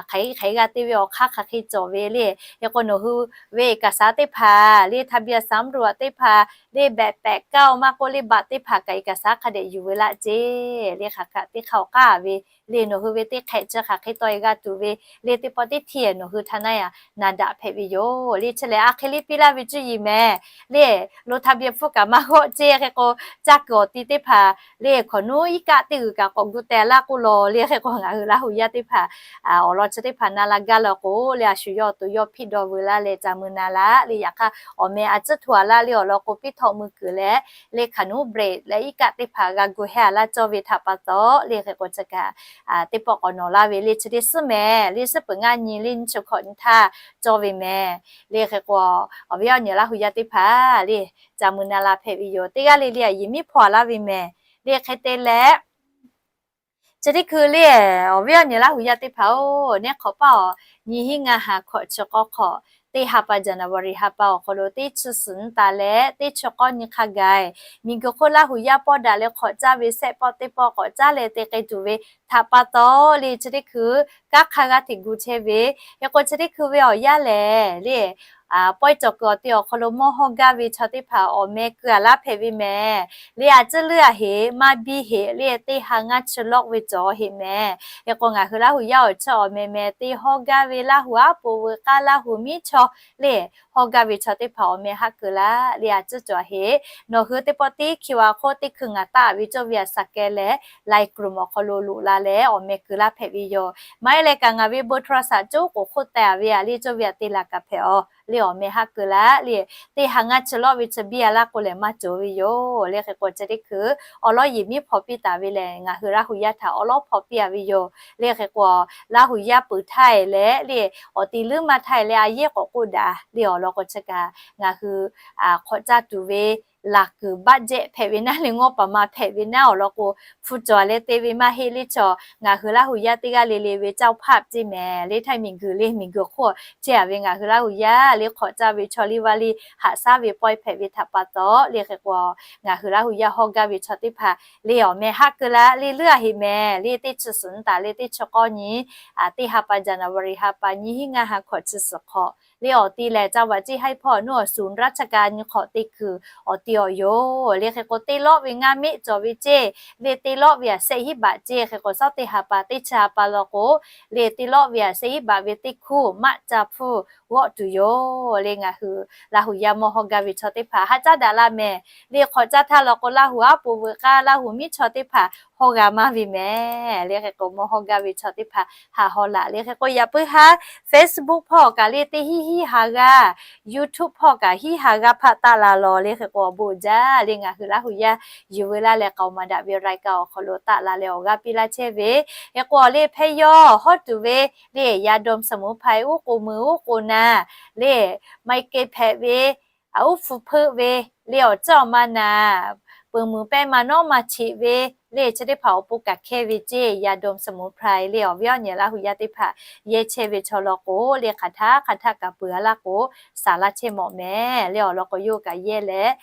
hk'aˬ hk'e g'a te ve awˬ hk'aˇ hk'aˬ hk'e cawˬ ve le. Hk'e k'o nawˬ hui ve เอกสาร teˇ hpaˍ le ทะเบียนสำรวจ teˇ hpaˍ le behꞈ pehꞈ kaˇ-oˬ maˇ k'oˆ le baꞈ teˇ hpaˍ kaꞈ เอกสาร hk'a dehꞈ yuˬ ve laˇ ceˇ. Le hk'aˬ hk'e teˇ hk'aˇ awˬ k'aˇ ve le nawˬ hui ve teˇ hk'ehꞈ chi hk'aˬ hk'e taw-e g'a tuˬ ve le teˇ pawˆ teˇ hteˇ nawˬ hui htaꞈ naˉ yaꞈ naˍ daꞈ hpehꞈ ve yoˬ. Le chi lehˬ a hk'e le piˇ laˇ ve cuˇ yiˍ mehˍ le ลงทะเบียน hpfuhˇ kaꞈ maˇ g'awˆ ceˇ. Hk'e k'o caˇ kuiˬ awˬ ti teˇ hpaˍ le hk'awꞈ nuˉ iˉ kaˆ teˇ g'uiˬ kaꞈ k'awꞈ gu teh laˇ k'oˆ law le. Hk'e k'o ngaˬ hui Laˇ huˍ yaˇ teˇ hpaˍ awˬ lawn chi teˇ hpaˍ na la gaˇ law k'o, le a shu yawˇ awˬ to yawˇ hpiˆ dawˇ veu laˇ leh ca mui na laˇ le. Yaꞈ hk'aˇ awˬ meh a tcuhˉ hto a laˇ le awˬ lawn k'o, piˇ htawꞈ mui kuiˬ leh le hkaˍ nuˉ bread leh iˉ kaˆ teˇ hpaˍ g'a gu hehˇ a laˇ cawˇ ve htaꞈ pa taw le, hk'e k'o chi kaꞈ teˇ pawˆ k'awꞈ nawˬ laˇ ve le chi teˇ suhˉ mehˍ le, suhˉ peuˬ ngaˇ nyi le nyiˇ chi hkawꞈ nyi htaˇ cawˇ ve mehˍ le. Hk'e k'o awˬ viˉ awˬ nyi Laˇ huˍ yaˇ teˇ hpaˍ le ca mui na la hpehꞈ ve yoˬ. Teˇ g'aˇ le le a yehˬ miˉ hpawˇ a laˇ ve mehˍ le. Hk'e te leh chi teˇ hkui le awˬ viˉ awˬ nyi Laˇ huˍ yaˇ teˇ hpaˍ-oˬ, neˇ hk'awꞈ paˇ awˬ nyi hiˉ ngaˇ ha hkawꞈ chi k'awˇ hk'awꞈ, teˇ ha pa January ha pa awˬ hk'aw lo teˇ chi suhˍ nyiˇ taˍ leh teˇ chi k'awˇ nyi hk'a gaˬ, miˬguiˬ hk'oˆ Laˇ huˍ yaˇ pawˆ daꞈ leh hk'awꞈ caˇ ve sehˆ pawˆ teˇ pawˆ k'awꞈ caˇ leh te k'ai tuˬ ve htaꞈ pa taw le, chi teˇ hkui kanˉ hk'a g'aˇ hteꞈ gu chehˇ ve. Hk'e k'o chi teˇ hkui ve awˬ yanˇ lehˬ le pawehˇ cawˬ kuiˬ awˬ te awˬ hk'aw lo mawˇ hawˇ gaˇ ve chaw teˇ hpaˍ awˬ meh keu a laˇ hpehꞈ ve mehˍ le. A tcuhˉ leuˉ a heꞈ maˇ biˇ heꞈ le, teˇ ha ngaˇ chi lawˆ ve cawˬ heꞈ mehˍ. Hk'e k'o ngaˬ hui Laˇ huˍ yaˇ awˬ chawˇ awˬ meh meh te hawˇ gaˇ ve Laˇ huˍ aˉ po veuꞈ k'aˉ Laˇ huˍ miˉ chaw le hawˇ gaˇ ve chaw teˇ hpaˍ awˬ meh haˆ keu laˇ le. A tcuhˉ cawˬ heꞈ nawˬ hui teˇ pawˆ tiˉ hkiˇ wa hk'oˆ teˇ hkui ngaˬ taˆ ve cawˇ ve a shaˍ keh leh Line group awˬ hk'aw lo loꞈ la leh awˬ meh keu laˇ hpehꞈ ve yoˬ. Maˇ heˆ leh kaꞈ ngaˬ ve bon htaꞈ shaꞈ coˉ k'oˍ hk'oˆ teh a ve a le cawˇ ve a te laˬ kaꞈ hpehꞈ-aˬ le. Awˬ meh haˆ keu laˇ le. Teˇ ha ngaˇ chi lawˆ ve chi biˇ a laˇ k'o lehˬ maˇ cawˬ ve yoˬ le. Hk'e k'o chi teˇ hkui awˬ lawˉ yehˬ miˉ hpawˇ piˇ taˍ ve lehˬ ngaˬ hui Laˇ huˍ yaˇ htaꞈ awˬ lawˉ hpawˇ piˇ a ve yoˬ le. Hk'e k'o Laˇ huˍ yaˇ peuˬ htaˇ e leh le awˬ ti leuˉ maˇ htaˇ e leh a yehˉ k'awꞈ k'oˆ daꞈ le awˬ lawn k'o chi kaꞈ ngaˬ hui hk'awꞈ caˇ tuˬ ve laˬ kuiˬ baˆ jehˆ hpehꞈ ve naˉ le ngawˇ paˍ ma hpehꞈ ve naˉ awˬ lawn k'o hpu cawˬ leh te ve maˇ heˆ le. Chaw ngaˬ hui Laˇ huˍ yaˇ teˇ g'aˇ le le ve caˇ hpaˆ ceˇ mehˍ le. Htaˇ miˬguiˬ le miˬguiˬ hk'oˆ chehˇ a ve ngaˬ hui Laˇ huˍ yaˇ le hk'awꞈ caˇ ve chaw liˇ vaˇ liˇ haꞈ shaˉ ve pawehˇ hpehꞈ ve htaꞈ pa taw le. Hk'e k'o ngaˬ hui Laˇ huˍ yaˇ hawˇ gaˇ ve chaw teˇ hpaˍ le awˬ meh haˆ keu laˇ le. Leuˉ a heꞈ mehˍ le teˇ chi suhˍ nyi taˍ leh teˇ chi k'awˇ nyi teˇ ha pa January ha pa nyiˇ hiˉ ngaˇ ha hkawꞈ chi suhˍ hk'awꞈ le awˬ ti lehˬ ca vaꞈ ceˇ haiˉ hpawˇ nuˇ awˬ suˍ raˇ chaˇ ka nyi hk'awꞈ te kuiˬ awˬ ti awˬ yoˬ le. Hk'e k'o teˇ lawˆ ve ngaˇ miˆ cawˬ ve ceˇ le, teˇ lawˆ ve a shehˆ hiˉ baꞈ ceˇ. Hk'e k'o shawˉ teˇ ha pa teˇ chi ha pa law k'o le teˇ lawˆ ve a shehˆ hiˉ baꞈ ve teˇ hkuˇ maˆ ca hpuˇ g'awˆ tuˬ yoˬ le. Ngaˬ hui Laˇ huˍ yaˇ mawˇ hawˇ gaˇ ve chaw teˇ hpaˍ haꞈ caˉ daꞈ laˇ mehˍ le. Hk'awꞈ caˇ htaˇ law k'o Laˇ huˍ aˉ po veuꞈ k'aˉ Laˇ huˍ miˉ chaw teˇ hpaˍ hawˇ g'a maˇ ve mehˍ le. Hk'e k'o mawˇ hawˇ gaˇ ve chaw teˇ hpaˍ haꞈ haw laꞈ le. Hk'e k'o yaꞈ puiˉ haˉ Facebook hpawˇ kaꞈ le teˇ hiˉ hiˉ ha g'aˇ, YouTube hpawˇ kaꞈ hiˉ ha g'aˇ hpaˆ taˆ la law le. Hk'e k'o awˬ bon uiˍ jaˇ le ngaˬ hui Laˇ huˍ yaˇ yuˬ veu laˇ leh k'aoˍ maˍ daꞈ ve รายการ awˬ hk'aw lo taˆ la leh awˬ g'aˇ piˇ laˇ chehˇ ve. Hk'e k'o le hpehˇ yawˇ hawˉ tuˬ ve le ยาดมสมุนไพร uˉ k'o mui uˉ k'o na le, maˇ heˆ kehˬ hpehꞈ ve, uˉ hpu hpeuˆ ve le awˬ ceuˬ awˬ ma naˍ, peuˬ muiˬ pehˇ ma nawˉ ma cheꞈ ve le chi teˇ hpaˍ awˬ pon kaꞈ hkehˇ ve ceˇ ยาดมสมุนไพร le awˬ viˉ awˬ nyi Laˇ huˍ yaˇ teˇ hpaˍ yehˇ chehˇ ve chaw law k'o le hk'aˬ htaˇ hk'aˬ htaˇ kaꞈ peuˬ a laˇ k'o, saˍ laˇ chehˇ mawꞈ mehˍ le awˬ lawn k'o yawˇ kaꞈ yehˇ leh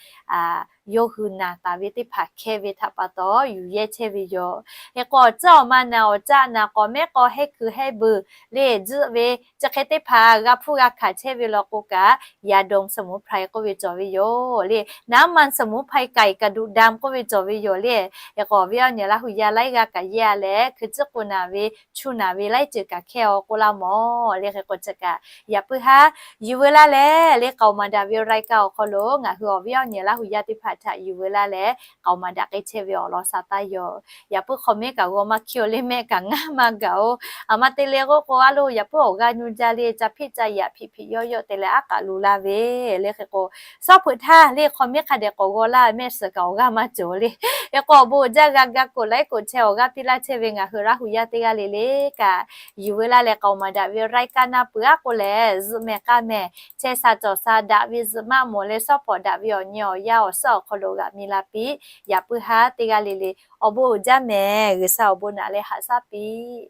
yawˇ hui naˬ taˍ ve teˇ hpaˍ hkehˇ ve htaꞈ pa taw yuˬ yehˇ chehˇ ve yoˬ. Hk'e k'o awˬ ceuˬ awˬ ma naˍ awˬ caˆ naˍ k'awꞈ mehˉ k'aw hehˉ kuiˬ hehˉ beuˬ le tzuhˆ ve chi hk'e teˇ hpaˍ g'a hpuˇ g'a hkanˍ chehˇ ve law k'o kaꞈ ยาดมสมุนไพร k'oˆ ve cawˬ ve yoˬ le. น้ำมันสมุนไพรไก่กระดูกดำ k'oˆ ve cawˬ ve yoˬ le. Hk'e k'o awˬ viˉ awˬ nyi Laˇ huˍ yaˇ laiˉ g'aˇ kaꞈ yehˇ a leh hkui tcuhˉ k'o naˍ ve chu naˍ ve laiˉ ceuˬ kaꞈ hkehˇ aw k'oˆ laˇ mawˬ le. Hk'e k'o chi kaꞈ yaꞈ puiˉ haˉ yuˬ veu laˇ leh le k'aoˍ maˍ daꞈ ve รายการ awˬ hk'aw lo ngaˬ hui awˬ viˉ awˬ nyi Laˇ huˍ yaˇ teˇ hpaˍ htaꞈ yuˬ veu laˇ leh k'aoˍ maˍ daꞈ k'ai chehˇ ve awˬ lawn sha taˇ yoˬ. Yaꞈ puiˉ hk'aw mehˉ kaꞈ g'aw maˇ hkiˇ-oˬ le, mehˆ kaꞈ ngaˇ maˇ gaˬ-oˬ. A ma te leh k'oˆ k'o a lo yaꞈ puiˉ awˬ g'aˇ nyu jaˇ le, ca hpiˆ ca yaꞈ hpiꞈ hpiꞈ yawˇ yawˆ te leh aˉ k'aꞈ lu laˇ ve le. Hk'e k'o shawˉ hpeuꞈ htaˇ le hk'aw mehˉ hk'a dehꞈ k'awꞈ g'aw laˇ, mehˆ suhˍ kaꞈ awˬ g'aˇ maˇ cawˬ le. Hk'e k'o awˬ bon uiˍ jaˇ g'a ga กดไลค์ กดแชร์ awˬ g'aˇ piˇ laˇ chehˇ ve ngaˬ hui Laˇ huˍ yaˇ teˇ g'aˇ le le kaꞈ yuˬ veu laˇ leh k'aoˍ maˍ daꞈ ve รายการ naˇ peuˬ aˉ k'o lehˬ zuhꞈ mehˍ k'aˇ mehˍ chehˇ sha cawˬ sha daꞈ ve zuhꞈ maˇ mawˬ leh shawˉ pawˍ daꞈ ve awˬ nyi awˬ yaˇ awˬ suhˉ awˬ hk'aw lo g'aꞈ mi la piˇ. Yaꞈ puiˉ haˉ teˇ g'aˇ le le awˬ bon uiˍ jaˇ mehˍ. G'uiˬsha awˬ bon naꞈ leh haꞈ shaˉ piˇ.